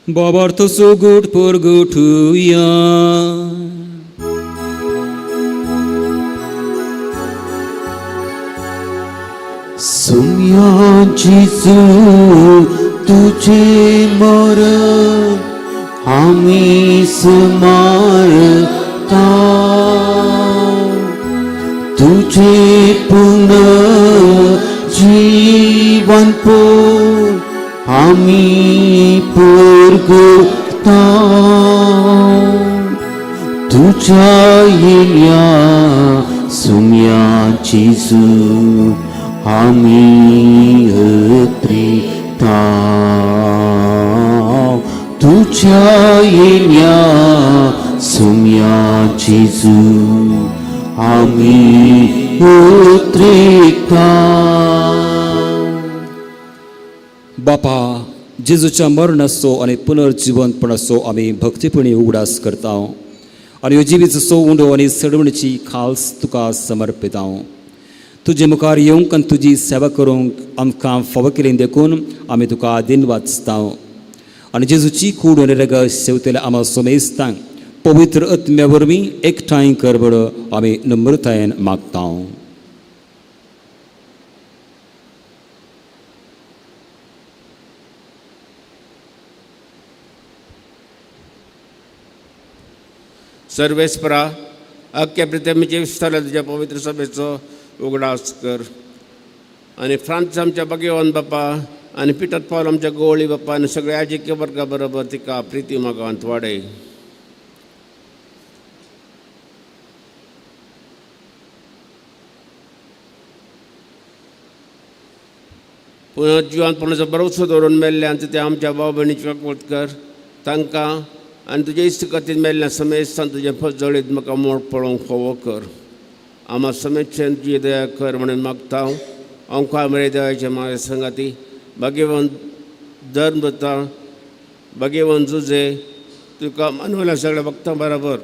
बाबार्थ सुगूट परगटुया. सुम्या जेजू तुझे मरण आमी स्मारता, तुझे पुनर्जीवन पोर आमी परगता, तुझ्या येण्या सुम्या जेजू आमी अत्रिता, तुझ्या येण्या सुम्या जेजू आमी अत्रिता. बापा, जेजूच्या मरणाचो आनी पुनर्जिवंतपणाचो आमी भक्तीपणी उगडास करता आनी ह्यो जिवीचो उंडो आनी सडवणीची खास तुका समर्पिता. तुजे मुखार येवंक आनी तुजी सेवा करूंक आमकां फावो केली देखून आमी तुका दिन वाचता. आनी जेजूची कूड आनी रगत सेवतल्या आमा सोमेस्तांक पवित्र आत्म्या वरवीं एकठांय कर बरो आमी नम्रतायेन मागता. सर्वेस्परा, अख्ख्या प्रितमीचे विस्तार तुज्या पवित्र सभेचो उगडास कर आनी फ्रांस आमच्या भगवान बापा आनी पिटर पावल आमच्या गोवळी बाप्पा आनी सगळ्या आजिक्य वर्गा बरोबर तिका प्रिती मागांत वाडय. पुनर्जिवंतपणाचो भरवसो दवरून मेल्ल्यान ते आमच्या भाव भयणीची काकूट कर तांकां आनी तुजे इश्ट कथेन मेल्ल्या समेस्तान तुजें फजळीत म्हाका मोड पळोवंक फावो कर. आमा समेच्छेन तुजी दया कर म्हणून मागता हांव. ओंकार मरे देवाचे म्हाज्या संगाती भाग्यवंत धर्म दत्ता भाग्यवंत जुजे तुका मानवल्या सगळ्या भक्तां बराबर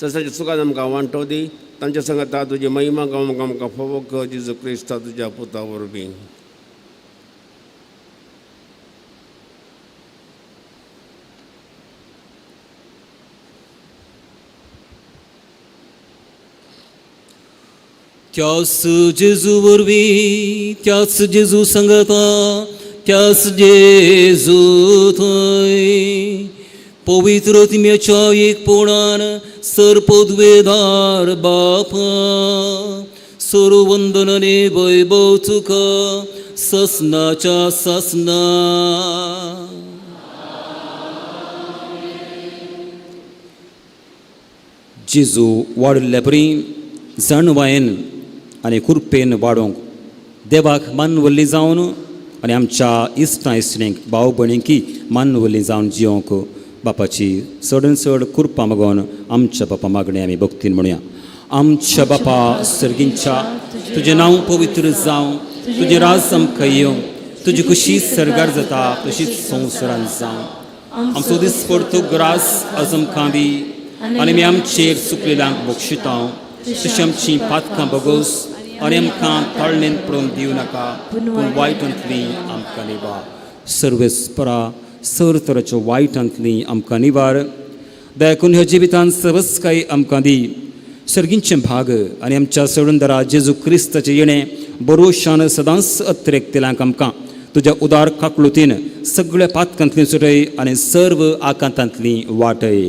ससाच्या सुखान आमकां वांटो दी. तांच्या संगाता तुजी महिमा गावंक आमकां फावो कर जेजू क्रिस्ता तुज्या पुता वरवीं. त्यास जेजू वरवीं, त्याच जेजू संगता, त्याच जेजू थंय पवित्र आत्म्याच्या एकपणान सर्पद्वेदार बापा सर्वंदनने वैभव तुका ससनाच्या ससना. जेजू वाडिल्ल्या परी जाणवायेन आनी कृपेन वाडोवंक देवाक मानवल्ली जावन आनी आमच्या इश्टां इश्टिणींक भाव भयणींकी मानवल्ली जावन जियोंक बापाची चड चड कृपा मागून आमच्या बापा मागणें आमी भक्तीन म्हणया. आमच्या बापा सर्गींच्या, तुजें नांव पवित्र जावं, तुजें राज आमकां येवं, तुजी खुशी सर्गार जाता तशीच संवसारान जावं. आमचो दीस पडतो ग्रास आज आमकां दी आनी आमी आमचेर चुकलेल्यांक बक्षिता तशी आमची पातकां बगोस आनी आमकां ताळणेन पडोवन दिवं नाका, पूण वायटांतली आमकां निवार. सर्वेस्परा, सर तराच्या वायटांतली आमकां निवार. देखून ह्या जिवितान सवस्काय आमकां दी. सर्गींचें भाग आनी आमच्या सोडूनदारा जेजू क्रिस्ताचें येणें बरोशान सदांच अत्रेकतेल्यांक आमकां तुज्या उदार काकलुतीन सगळ्या पातकांतली सुटय आनी सर्व आकांतांतली वाटय.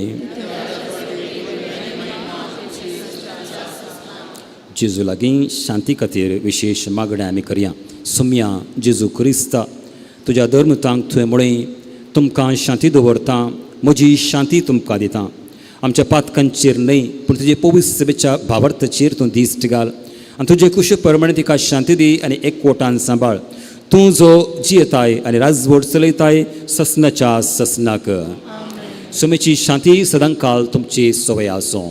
जेजू लागीं शांती खातीर विशेश मागण्या आमी करया. सुमया जेजू क्रिस्ता, तुज्या धर्मतांक तुवें म्हळें तुमकां शांती दवरता, म्हजी शांती तुमकां दिता. आमच्या पातकांचेर न्हय पूण तुजे पवित्र सभेच्या भावार्थाचेर तूं दिश्ट घाल आनी तुजे कुशी प्रमाणे तिका शांती दी आनी एकवटान सांबाळ. तूं जो जियेताय आनी राजवट चलयताय ससनाच्या ससनाक. सुमेची शांती सदांकाल तुमची सवय आसूं.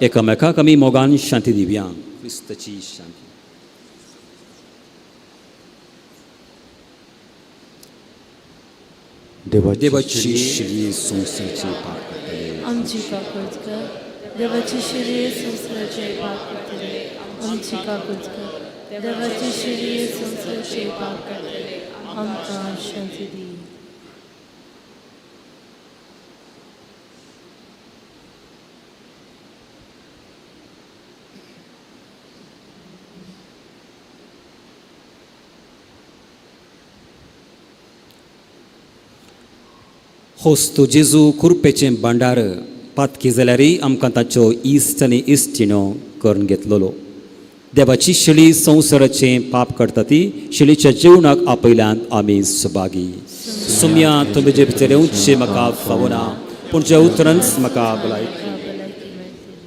एकामेकाक आमी मोगान शांती दिवया. क्रिस्ताची शांती. देवाची शिरी संवसाराचे पाप काडटले. आमची काकूत कर. देवाची शिरी संवसाराचे पाप काडटले. आमची काकूत कर. देवाची शिरी संवसाराचे पाप काडटले. आमकां शांती दी. होस्तू जेजू कुरपेचें भांडार पातकी जाल्यारय आमकां ताच्यो इश्ट आनी इश्टिणो करून घेतलेलो. देवाची शेळी संवसाराचें पाप करता ती शेळीच्या जेवणाक आपयल्यान आमी सभागी. सुमया तुमी जे भितर येवचें म्हाका फावना, पूण ज्या उतरांच म्हाका भलायकी. भलायकी मेळटली.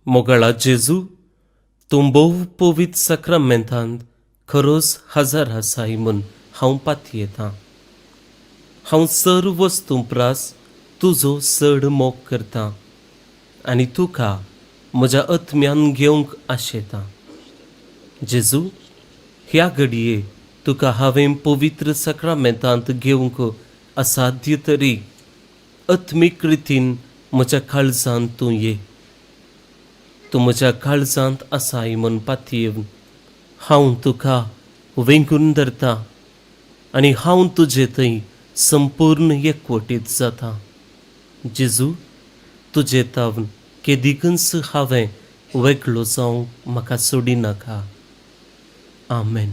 मोगाळा जेजू, तूं भोव पवित्र साक्रामेंतांत खरोच हजर आसाय म्हूण हांव पातयेतां. हांव सर्व वस्तूं प्रास तुजो चड मोग करतां आनी तुका म्हज्या आत्म्यान घेवंक आशेतां. जेजू, ह्या घडये तुका हांवें पवित्र साक्रामेंतांत घेवंक असाध्य तरी आत्मीक रितीन म्हज्या काळजांत तूं ये. तूं म्हज्या काळजांत आसाय म्हूण पातयेवन हांव तुका वेंगून धरता आनी हांव तुजे थंय संपूर्ण एकवटीत जाता. जेजू, तुजे तावन केदिकूच हांवें वेगळो जावंक म्हाका सोडिनाका. आमेन.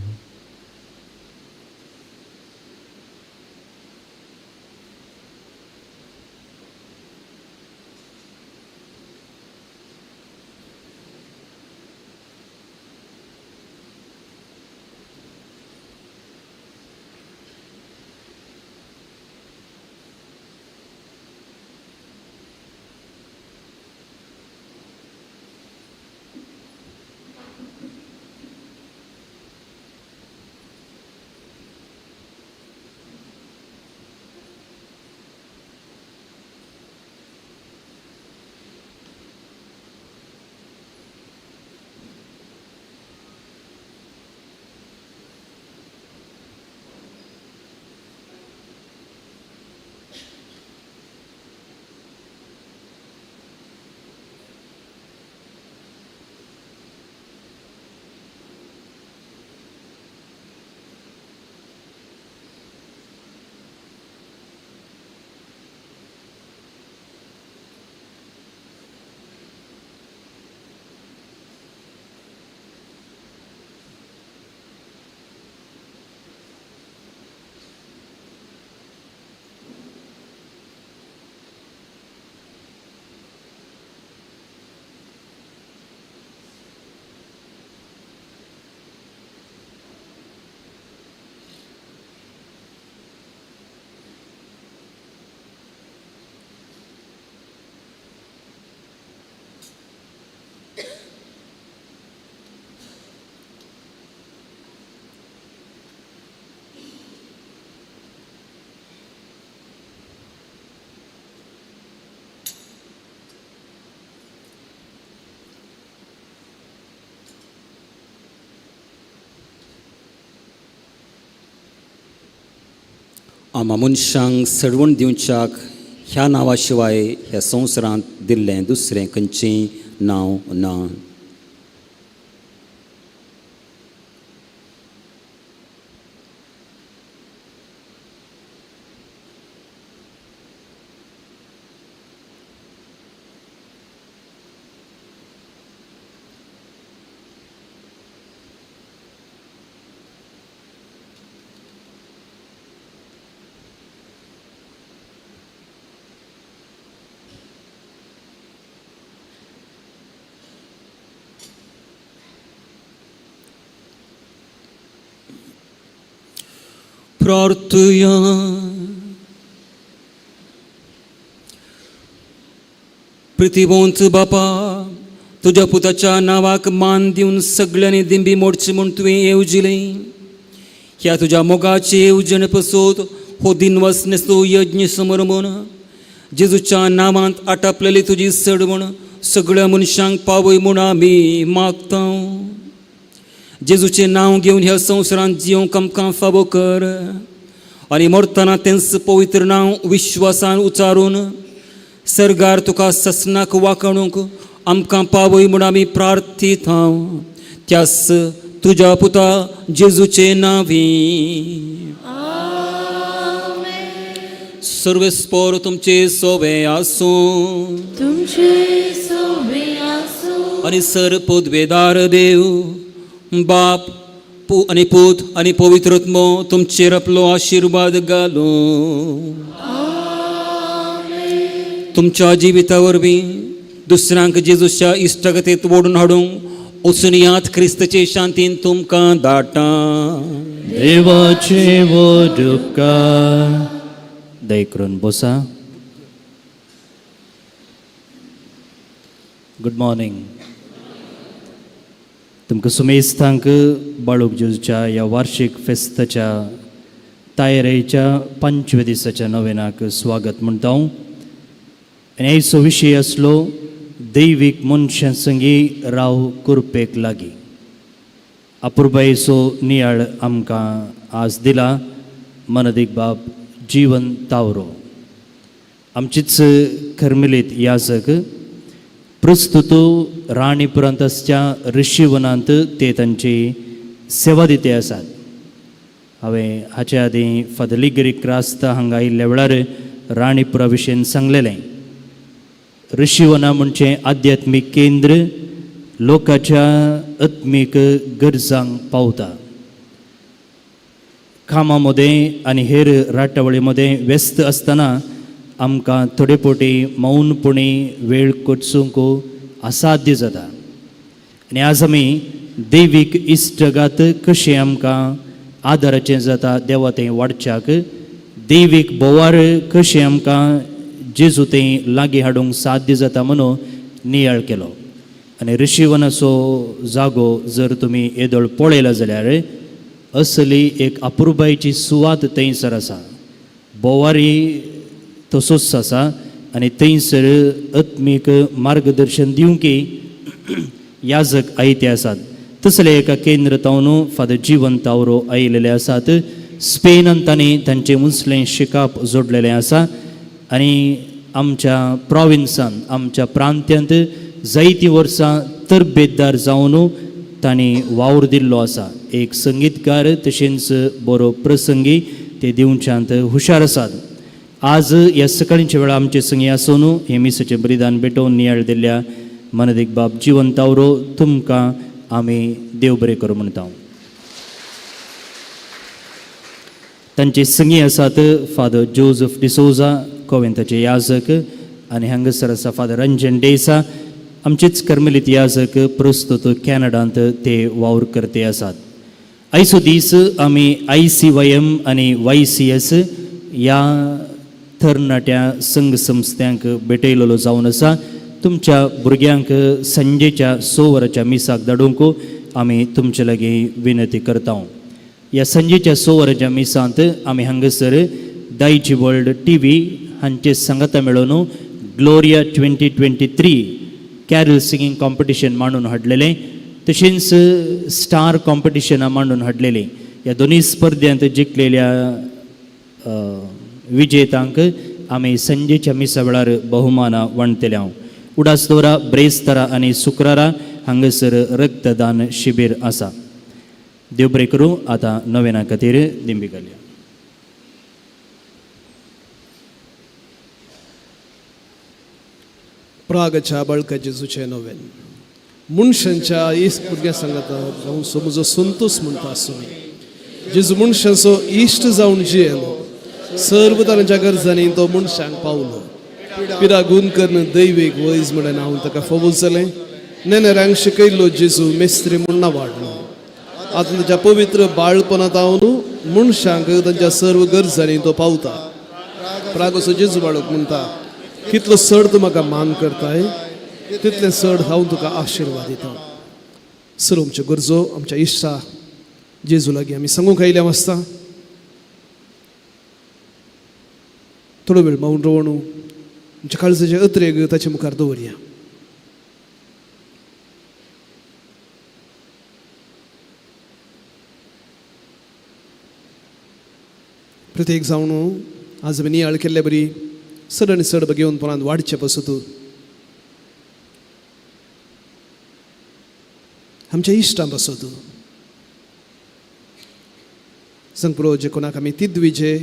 आमा मनशांक सडवण दिवच्याक ह्या नांवा शिवाय ह्या संवसारांत दिल्लें दुसरें खंयचेंय नांव ना. प्रार्थया. प्रितिवंत बापा, तुज्या पुताच्या नांवाक मान दिवन सगळ्यांनी दिंबी मोडची म्हूण तुवें येवजिलें. ह्या तुज्या मोगाची येवजण पसोत हो दिनवास नेसलो यज्ञ समर्पण जेजूच्या नांवांत आटापलेली तुजी सडवण सगळ्या मनशांक पावय म्हूण आमी मागता. जेजूचें नांव घेवन ह्या संवसारांत जियोंक आमकां फावो कर आनी मरतना तेंच पवित्र नांव विश्वासान उचारून सर्गार तुका ससनाक वांकणूंक आमकां पावय म्हूण आमी प्रार्थीत हांव त्यास तुज्या पुता जेजूचे नांवी. सर्वेस्पोर तुमचे सोवे आसूं तुमचे सोबे आसूं. आनी सर पदवेदार देव बाप आनी पूत आनी पवित्र आत्मो तुमचेर आपलो आशिर्वाद घालूं. तुमच्या जिविता वरवीं दुसऱ्यांक जेजूच्या इश्टागतींत ओडून हाडूंक वचून यात क्रिस्तचे शांतीन तुमकां धाडटा. देवाचे व्हड उपकार. दया करून बसा. गुड मॉर्निंग तुमकां सुमेस्तांक बाळूक जेजूच्या ह्या वार्षीक फेस्ताच्या तयारेच्या पंचव्या दिसाच्या नवेनाक स्वागत म्हणटा हांव. आनी आयचो विशय आसलो दैवीक मनशां संगी राव करपेक लागीं. अपुरबायेचो नियाळ आमकां आज दिला मनदीक बाब जीवन तावरो, आमचीच कर्मेलीत याजक. प्रस्तुत राणीपुरांत आसच्या ऋषीवनांत ते तांची सेवा दिते आसात. हांवें हाचे आदीं फादर लिगरी क्रास्ता हांगा आयिल्ल्या वेळार राणीपुरा विशयन सांगलेलें. ऋषीवना म्हणजे आध्यात्मीक केंद्र, लोकाच्या आत्मीक गरजांक पावता. कामां मदें आनी हेर राटावळी मदें व्यस्त आसतना आमकां थोडे फावटी मौनपणी वेळ कोचूंक असाध्य जाता. आनी आज आमी दैवीक इश्टगात कशें आमकां आदाराचें जाता देवा थंय वाडच्याक, दैवीक बोवार कशें आमकां जेजू थंय लागीं हाडूंक साध्य जाता म्हणून नियाळ केलो. आनी ऋषीवनाचो जागो जर तुमी येदोळ पळयला जाल्यार असली एक अपुरबायेची सुवात थंयसर आसा. बोवारी तसोच आसा आनी थंयसर आत्मीक मार्गदर्शन दिवंकी याजक आयते आसात. तसले एका केंद्र तावन फादर जीवन तावरो आयिल्ले आसात. स्पेनान तांणी तांचें उंचलें शिकाप जोडलेलें आसा आनी आमच्या प्रोविन्सान आमच्या प्रांत्यांत जायतीं वर्सां तरबेतदार जावन तांणी वावर दिल्लो आसा. एक संगीतकार तशेंच बरो प्रसंगी ते दिवच्यांत हुशार आसात. आज ह्या सकाळींच्या वेळार आमचे संगी आसून हें मिसाचें बलिदान भेटोवन नियाळ दिल्ल्या मनदीक बाब जीवन तावरो तुमकां आमी देव बरें करूं म्हणटा. तांचे संगी आसात फादर जोजफ डिसोजा कोवेंताचे याजक आनी हांगासर आसा फादर रंजन डेसा आमचेच कर्मेलीत याजक, प्रस्तुत कॅनडांत ते वावर करते आसात. आयचो दीस आमी ICYM आनी YCS ह्या तरणाट्या संघ संस्थ्यांक भेटयलेलो जावन आसा. तुमच्या भुरग्यांक संजेच्या 6 वरांच्या मिसाक धाडूंक आमी तुमचे लागीं विनंती करता. ह्या संजेच्या 6 वरांच्या मिसांत आमी हांगासर दायजी वर्ल्ड TV हांचे सांगाता मेळोवन ग्लोरिया 2023 कॅरल सिंगींग कॉम्पिटिशन मांडून हाडलेलें, तशेंच स्टार कॉम्पिटिशनां मांडून हाडलेलीं. ह्या दोनूय स्पर्ध्यांत जिखलेल्या विजेतांक आमी संजेच्या मिसा वेळार बहुमानां वांटतले. हांव उडास दवरा, ब्रेस्तारा आनी शुक्रारा हांगासर रक्तदान शिबीर आसा. देव बरें करूं. आतां नवेना खातीर दिंबी घालया. प्रागच्या बळका जेजूचें नवेन मनशांच्या इश्ट भुरग्यां सांगता जावं समजो संतोष म्हणटा आसूं. जेजू मनशांचो इश्ट जावन जियेलो, सर्व तरांच्या गरजांनी तो मनशांक पावलो. पिरा गुण करून दैवीक वैज म्हणून हांव ताका फोवूस जालें. नेनेरांक शिकयल्लो जेजू मेस्त्री म्हूण वाडलो. आतां ताच्या पवित्र बाळपणांत हांव मनशांक तांच्या सर्व गरजांनी तो पावता. प्रागोसो जेजू बाळक म्हणटा, कितलो चड तूं म्हाका मान करताय तितलें चड हांव तुका आशिर्वाद दिता. सर आमच्यो गरजो आमच्या इश्टा जेजू लागीं आमी सांगूंक आयिल्ले आसता. थोडो वेळ मौन रावन आमच्या काळजाचे अत्रेग ताचे मुखार दवरया. प्रत्येक जावन आज आमी नियाळ केल्ले बरी चड आनी चड भगेवनपणान वाडचे पासत आमच्या इश्टां पासत संगपुरो जे कोणाक आमी तिद्विजे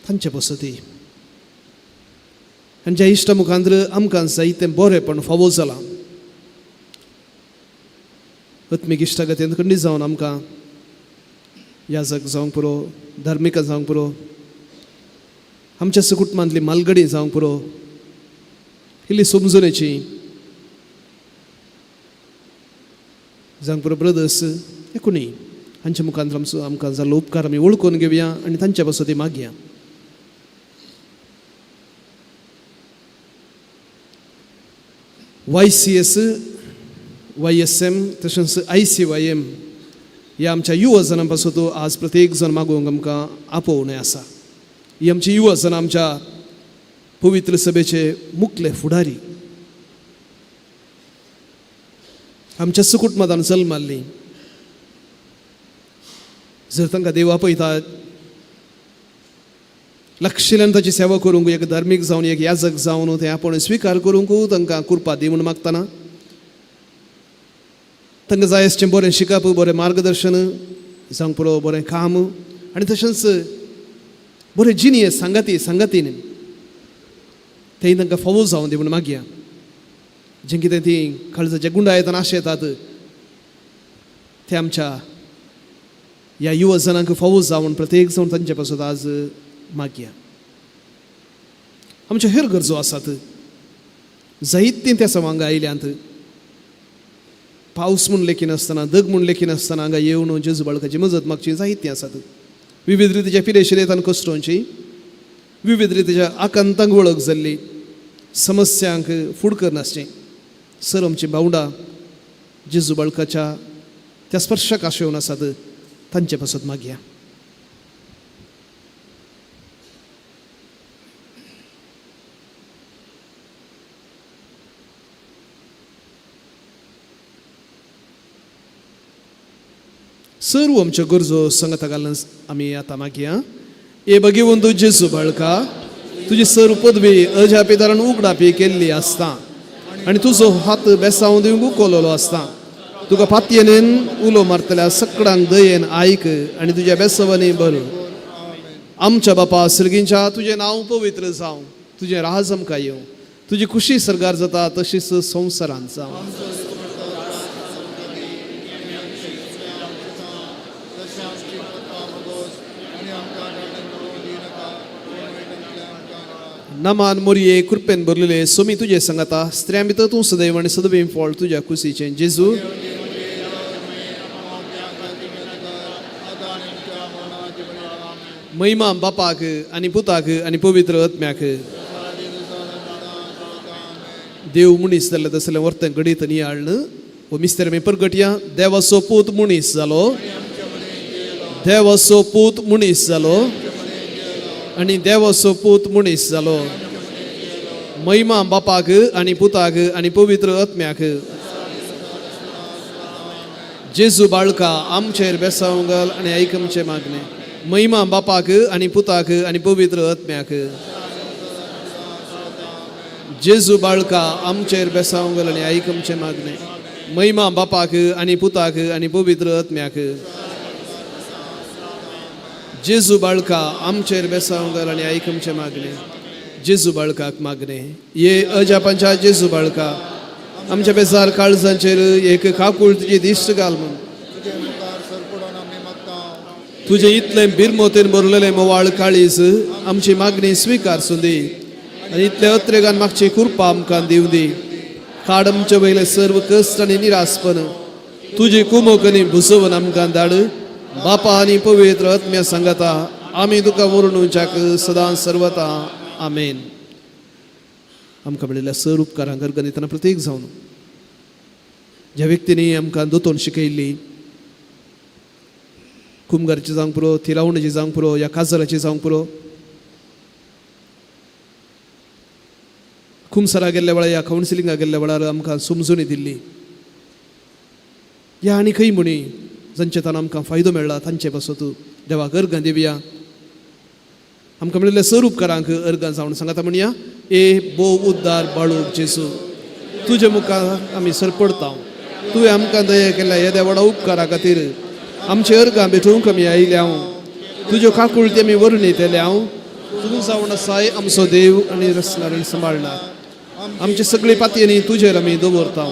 तांचे पसती आनी ज्या इश्टा मुखांत आमकां जायतें बरेंपण फावो जालां. आत्मीक इश्टागतीन खंडीत जावन आमकां याजक जावंक पुरो, धार्मिकां जावंक पुरो, आमच्या कुटुंबांतली मालगडी जावंक पुरो, इल्ली समजुनेची जावंक पुरो ब्रदर्स कोणी हांच्या मुखांत आमचो आमकां जाल्लो उपकार आमी वळखून घेवया आनी तांच्या पासत मागया. YCS, YSM तशेंच ICYM ह्या आमच्या युवा जणां पासत आज प्रत्येक जण मागूंक आमकां आपोवणें आसा. ही आमची युवा जणां आमच्या पवित्र सभेचे मुखले फुडारी, आमच्या सुकुटमतान जल्माल्ली. जर तांकां देव आपयता लक्षिल्यान ताची सेवा करूंक, एक धार्मीक जावन एक याजक जावन तें आपूण स्विकार करूंक तांकां कृपा दी म्हूण मागतना तांकां जाय आसचें बरें शिकप, बरें मार्गदर्शन जावंक पुरो, बरें काम आनी तशेंच बरें जिणये सांगाती सांगातीन तेंय तांकां फावो जावन दी म्हूण मागया. जें कितें ती काळजाचे गुंडा येतात आशे येतात ते आमच्या ह्या युवा जणांक फावो जावन प्रत्येक जावन तांचे पासत आज मागया. आमच्यो हेर गरजो आसात जायतीं त्या सवांगा आयल्यांत. पावस म्हूण लेखिनासतना, दग म्हूण लेखिनासतना हांगा येवन जेजू बाळकाची मजत मागची जायतीं आसात. विविध रितीच्या पिरेशिरेतान कश्टोंची, विविध रितीच्या आकांतांक वळख जाल्ली, समस्यांक फूड करनासचें. सर आमची भावंडां जेजू बाळकाच्या त्या स्पर्शाक आशेवन आसात तांचे पासत मागया. सर्व आमच्यो गरजो संगता घालून आमी आतां मागया. ए भगेवंतू जेजू बाळका, तुजी सर्व पदवी अजापिदारान उगडापी केल्ली आसता आनी तुजो हात बेसांव दिवंक उखलोलो आसता. तुका पातयेन उलो मारतल्या सकडांक दयेन आयक आनी तुज्या बेसवांनी बरो. आमच्या बापा सर्गींच्या, तुजें नांव पवित्र जावं, तुजें राज आमकां येवं, तुजी खुशी सरगार जाता तशीच संवसारांत जावं. नमान मोरये कृपेन भरलेले सोमी तुजे सांगाता, स्त्रियां भितर तूं सदैव आनी सदैव फळ तुज्या कुशीचें जेजू. महिमा बापाक आनी पुताक आनी पवित्र आत्म्याक. देव मनीस जाल्ले तसलें वर्तें घडीत नियाळ्ळ हो मिस्तेर आमी परगटया. देवाचो पूत मनीस जालो, देवाचो पूत मनीस जालो आनी देवाचो पूत मनीस जालो. महिमा बापाक आनी पुताक आनी पवित्र आत्म्याक. जेजू बाळका आमचेर बेसांव घाल आनी आयक आमचें मागणें. महिमा बापाक आनी पुताक आनी पवित्र आत्म्याक. जेजू बाळका आमचेर बेसांव घाल आनी आयक आमचें मागणें. महिमा बापाक आनी पुताक आनी पवित्र आत्म्याक. जेजू बाळका आमचेर बेसांव घाल आनी आयक आमचें मागणें. जेजू बाळकाक मागणें. ये अजापांच्या जेजू बाळका, आमच्या बेजार काळजांचेर एक काकूळ तुजी दिश्ट घाल म्हूण. तुजें इतलें बिरमोतेन भरलेलें मोवाळ काळीज आमची मागणी स्विकार सुंदी आनी इतले अत्रेगान मागची कृपा आमकां दिवं दी. काड आमचे वयले सर्व कश्ट आनी निरासपण तुजी कुमोकनी भुसोवन आमकां धाड. बापा आनी पवित्र आत्म्या सांगता आमी तुका वरणूच्याक सदां सर्वता. आमेन. आमकां मेळिल्ल्या सर उपकारांक अर्गां दितना प्रत्येक जावन ज्या व्यक्तींनी आमकां दोतोन शिकयल्ली, कुमगारची जावंक पुरो, थिरावणीची जावंक पुरो, या काजराची जावंक पुरो, कुमसरा गेल्ल्या वेळार या कावन्सिलिंगा गेल्ल्या वेळार आमकां समजून दिल्ली, या आनी खंय म्हणी जांचे तान आमकां फायदो मेळ्ळा तांचे पासत देवाक अर्गां दिवया. आमकां मेळिल्ल्या सर उपकारांक अर्गां जावन सांगता म्हणया, ए भोव उद्दार बाळूक जेजू, तुजे मुखार आमी सरपडता. तुवें आमकां दया केल्या येद्या व्हडा उपकारा खातीर आमचे अर्गां भेटूंक आमी आयल्या. तुज्यो काकुळटी आमी वर्णितल्या. हांव तूं जावन आसाय आमचो देव आनी रचणार आनी सांबाळणार. आमचे सगळे पातयेनी तुजेर आमी दवरता.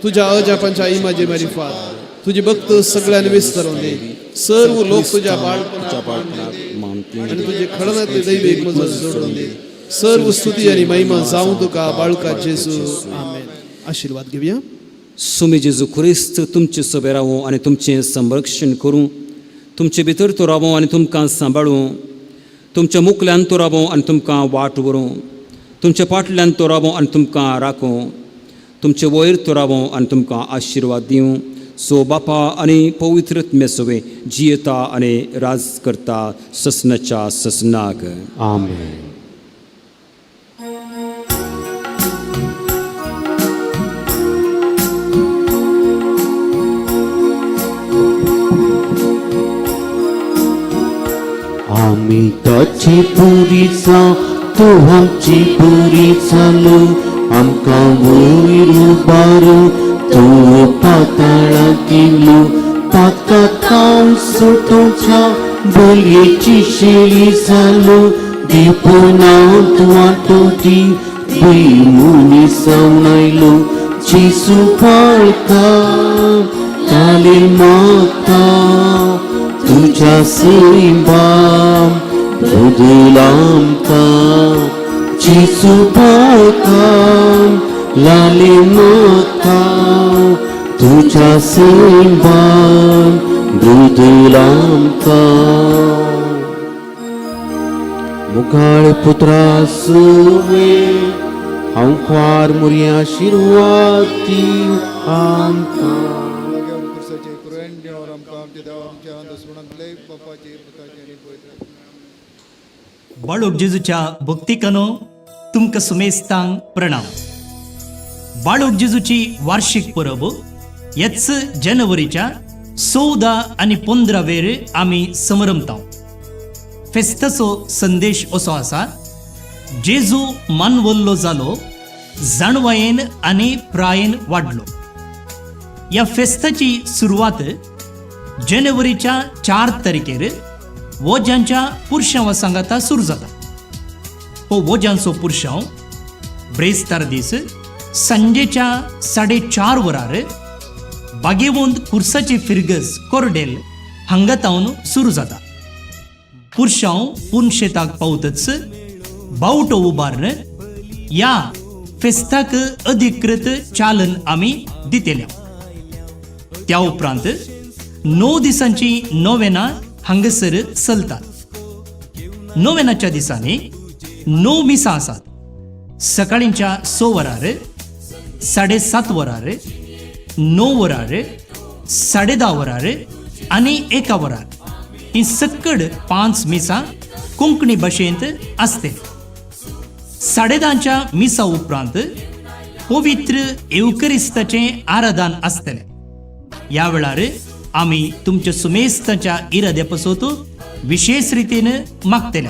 तुज्या अजापांच्या इमाजी मारिफात तुजी भक्त सगळ्यांनी विस्तारून दी. सर्व लोक तुज्या बाळपणाक आनी तुजे खडनातली दैवीक मजत जोडून दी. सर्व स्तुती आनी महिमा जावं तुका बाळका जेजू. आमेन. आशीर्वाद घेवया. सुमी जेजू क्रिस्त तुमचे सोबे रावूं आनी तुमचें संरक्षण करूं. तुमचे भितर तो रावूं आनी तुमकां सांबाळूं. तुमच्या मुखल्यान तो रावूं आनी तुमकां वाट व्हरूं. तुमच्या फाटल्यान तो रावूं आनी तुमकां राखूं. तुमचे वयर तो रावूं आनी तुमकां आशिर्वाद दिवं. सो बापा आनी पवित्र आत्म्या सोबे जियेता आनी राज करता ससनाच्या ससनाक. आमेन. आमी ताची पुरीचा तूं आमची पुरी चालू, आमकां वयर उबारू तूं पाताळा गेलो. पाताळ सुटोवच्या बोलयेची शेळी जालो, दिपनांत वांटो दी भूंय मनीस आयलो. जेजू पाळका तालील मागता, तुज्या सैबाम बदल आमकां. जेजू पाळका लाली मागता, तुज्या सैबाम बदल आमकां. मुखाळ पुत्रा सुवे हांव ख्वार मुरया आशिर्वाद दी आमकां. बाळूक जेजूच्या भक्तिकानो तुमकां सुमेस्तांक प्रणाम. बाळूक जेजूची वार्षिक परब हेच जानेवारीच्या 14 आनी 15 वेर आमी समरमता. फेस्ताचो संदेश असो आसा, जेजू मानवल्लो जालो, जाणवायेन आनी प्रायेन वाडलो. ह्या फेस्ताची सुरवात जानेवारीच्या 4 तारखेर वोज्यांच्या पुरशांवा सांगाता सुरू जाता. हो वोज्यांचो पुरशांव ब्रेस्तार दीस सांजेच्या 4:30 वरार बागेवंत कुर्साची फिरगज कोरडेल हांगा तावन सुरू जाता. पुरशांव पुनशेताक पावतच बावटो उबारून ह्या फेस्ताक अधिकृत चालन आमी दितले. त्या उपरांत 9 दिसांची नोवेनां हांगासर चलतात. नोवेनाच्या दिसांनी 9 मिसां आसात. सकाळींच्या 6 वरार, 7:30 वरार, 9 वरार, 10:30 वरार आनी 1 वरार ही सक्कड 5 मिसां कोंकणी भाशेंत आसतली. 10:30च्या मिसा उपरांत पवित्र येवकरिस्ताचें आराधन आसतलें. ह्या वेळार आमी तुमच्या सुमेस्ताच्या इराद्या पासत विशेष रितीन मागतले.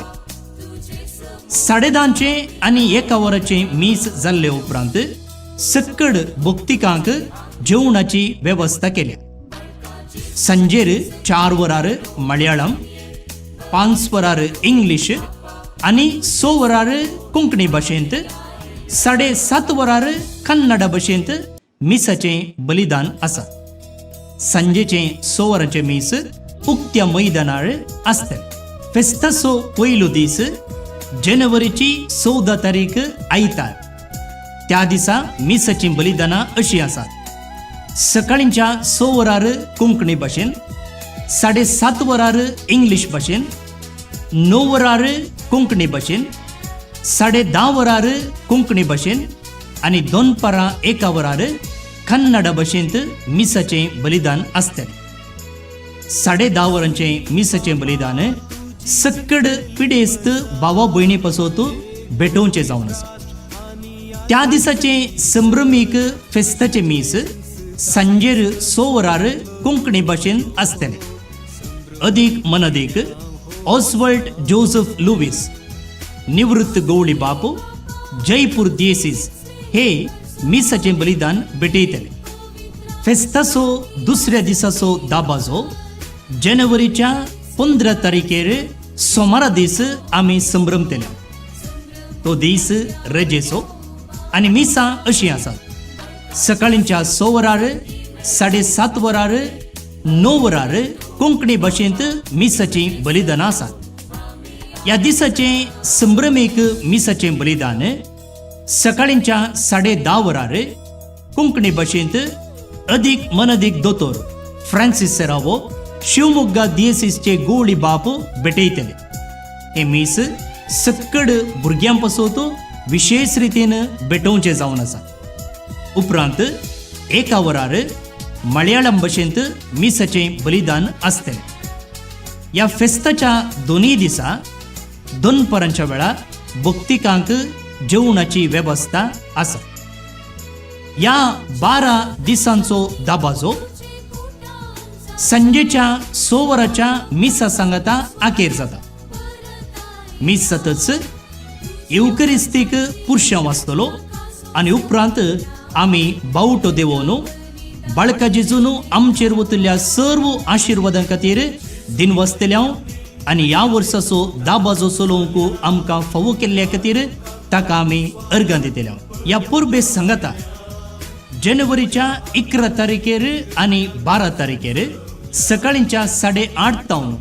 10:30चें आनी 1 वराचें मीस जाल्ले उपरांत सक्कड भक्तिकांक जेवणाची वेवस्था केल्या. सांजेर 4 वरार मलयाळम, 5 वरार इंग्लीश आनी 6 वरार कोंकणी भाशेंत, 7:30 वरार कन्नडा भाशेंत मिसाचें बलिदान आसा. सांजेचें 6 वरांचें मीस उक्त्या मैदानार आसतलें. फेस्ताचो पयलो दीस जानेवारीची 14 तारीख आयतार. त्या दिसा मिसाचीं बलिदानां अशीं आसात. सकाळींच्या स वरार कोंकणी भाशेन, 7:30 वरार इंग्लीश भाशेन, 9 वरार कोंकणी भाशेन, 10:30 वरार कोंकणी भाशेन आनी दनपारां 1 वरार कन्नडा भाशेंत मिसाचें बलिदान आसतलें. 10:30 वरांचें मिसाचें बलिदान सक्कड पिडेस्त भावा भयणी पासत भेटोवचें जावन आसा. त्या दिसाचें संभ्रमीक फेस्ताचें मीस सांजेर 6 वरार कोंकणी भाशेन आसतलें. अदीक मनदीक ऑस्वल्ड जोजफ लुवीस, निवृत्त गवळी बाप, जयपूर दियेसीस हे मिसाचें बलिदान भेटयतले. फेस्ताचो दुसऱ्या दिसाचो दाबाजो जानेवारीच्या 15 तारखेर सोमारा दीस आमी संभ्रमतले. तो दीस रजेचो आनी मिसां अशीं आसात. सकाळींच्या 6 वरार, 7:30 वरार, 9 वरार कोंकणी भाशेंत मिसाचीं बलिदानां आसात. ह्या दिसाचें संभ्रमीक मिसाचें बलिदान सकाळींच्या 10:30 वरार कोंकणी भाशेंत अदीक मनदीक दोतोर फ्रांसीस सेरावो, शिवमोग्गा दियेसीसचे गोवळी बाप भेटयतले. हें मीस सक्कड भुरग्यां पासत विशेश रितीन भेटोवचें जावन आसा. उपरांत 1 वरार मलयाळम भाशेंत मिसाचें बलिदान आसतलें. ह्या फेस्ताच्या दोनूय दिसा दनपरांच्या वेळार भक्तिकांक जेवणाची वेवस्था आसा. ह्या 12 दिसांचो दाबाजो सांजेच्या 6 वरांच्या मिसा सांगाता आखेर जाता. मीस जातच येवकरिस्तीक पुरशांव आसतलो आनी उपरांत आमी बावटो देवोवन बाळका जेजून आमचेर वतल्या सर्व आशिर्वादां खातीर दिनवासतले आनी ह्या वर्साचो दाबाजो चलोवंक आमकां फावो केल्ल्या खातीर ताका आमी अर्गां दितले. ह्या परबे सांगाता जानेवारीच्या 11 तारखेर आनी 12 तारखेर सकाळींच्या 8:30 तावन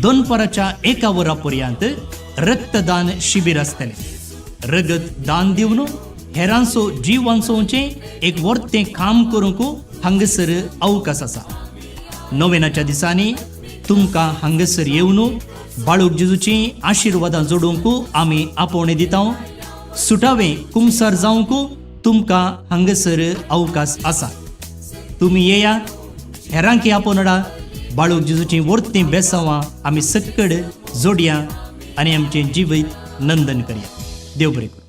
दनपाराच्या 1 वरा पर्यंत रक्तदान शिबीर आसतलें. रगत दान दिवन हेरांचो जीव वांचोवचें एक वर्तें काम करूंक हांगासर अवकाश आसा. नोवेनाच्या दिसांनी तुमकां हांगासर येवन बाळूक जेजूची आशिर्वादां जोडूंक आमी आपोवणें दिता. सुटावें कुमसार जावंक तुमकां हांगासर अवकाश आसा. तुमी येया, हेरांकी आपोवनडा. बाळूक जेजूची वर्तीं बेसांवां आमी सक्कड जोडया आनी आमचें जिवीत नंदन करया. देव बरें करूं.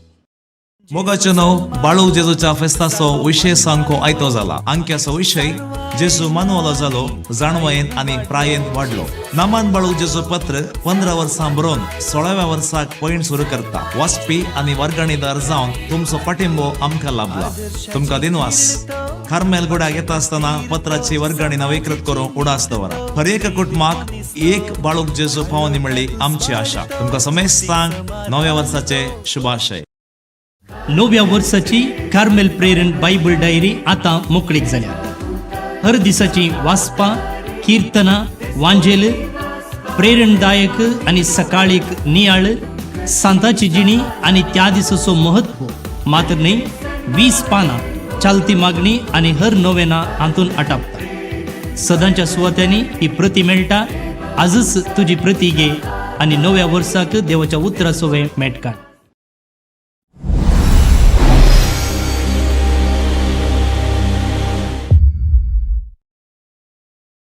मोगाचें नांव बाळू जेजूच्या फेस्ताचो विशय सामको आयतो जाला. अंक्याचो विशय जेजू मानवलो जालो, जाणवायेन आनी प्रायेन वाडलो. नामान बाळू जेजू पत्र 15 वर्सां बरोवन 16व्या वर्साक पयण सुरू करता. वाचपी आनी वर्गणीदार जावन तुमचो पाठिंबो आमकां लाभला, तुमकां दिनवास. कार्मेल गुड्याक येता आसतना पत्राची वर्गणी नवीकृत करूंक उडास दवरा. हर एका कुटुंबाक एक बाळूक जेजू पावनी म्हणली आमची आशा. तुमकां समेस्तांक नव्या वर्साचे शुभाशय. नव्या वर्साची कार्मेल प्रेरण बायबल डायरी आतां मोकळीक जाल्या. हर दिसाची वाचपां, किर्तनां, वांजेल, प्रेरणदायक आनी सकाळीक नियाळ, सांताची जिणी आनी त्या दिसाचो महत्व मात्र न्हय, 20 पानां चालती मागणी आनी हर नोवेना हातून आटापता. सदांच्या सुवात्यांनी ही प्रती मेळटा. आजच तुजी प्रती घे आनी नव्या वर्साक देवाच्या उतराचो मेट काड.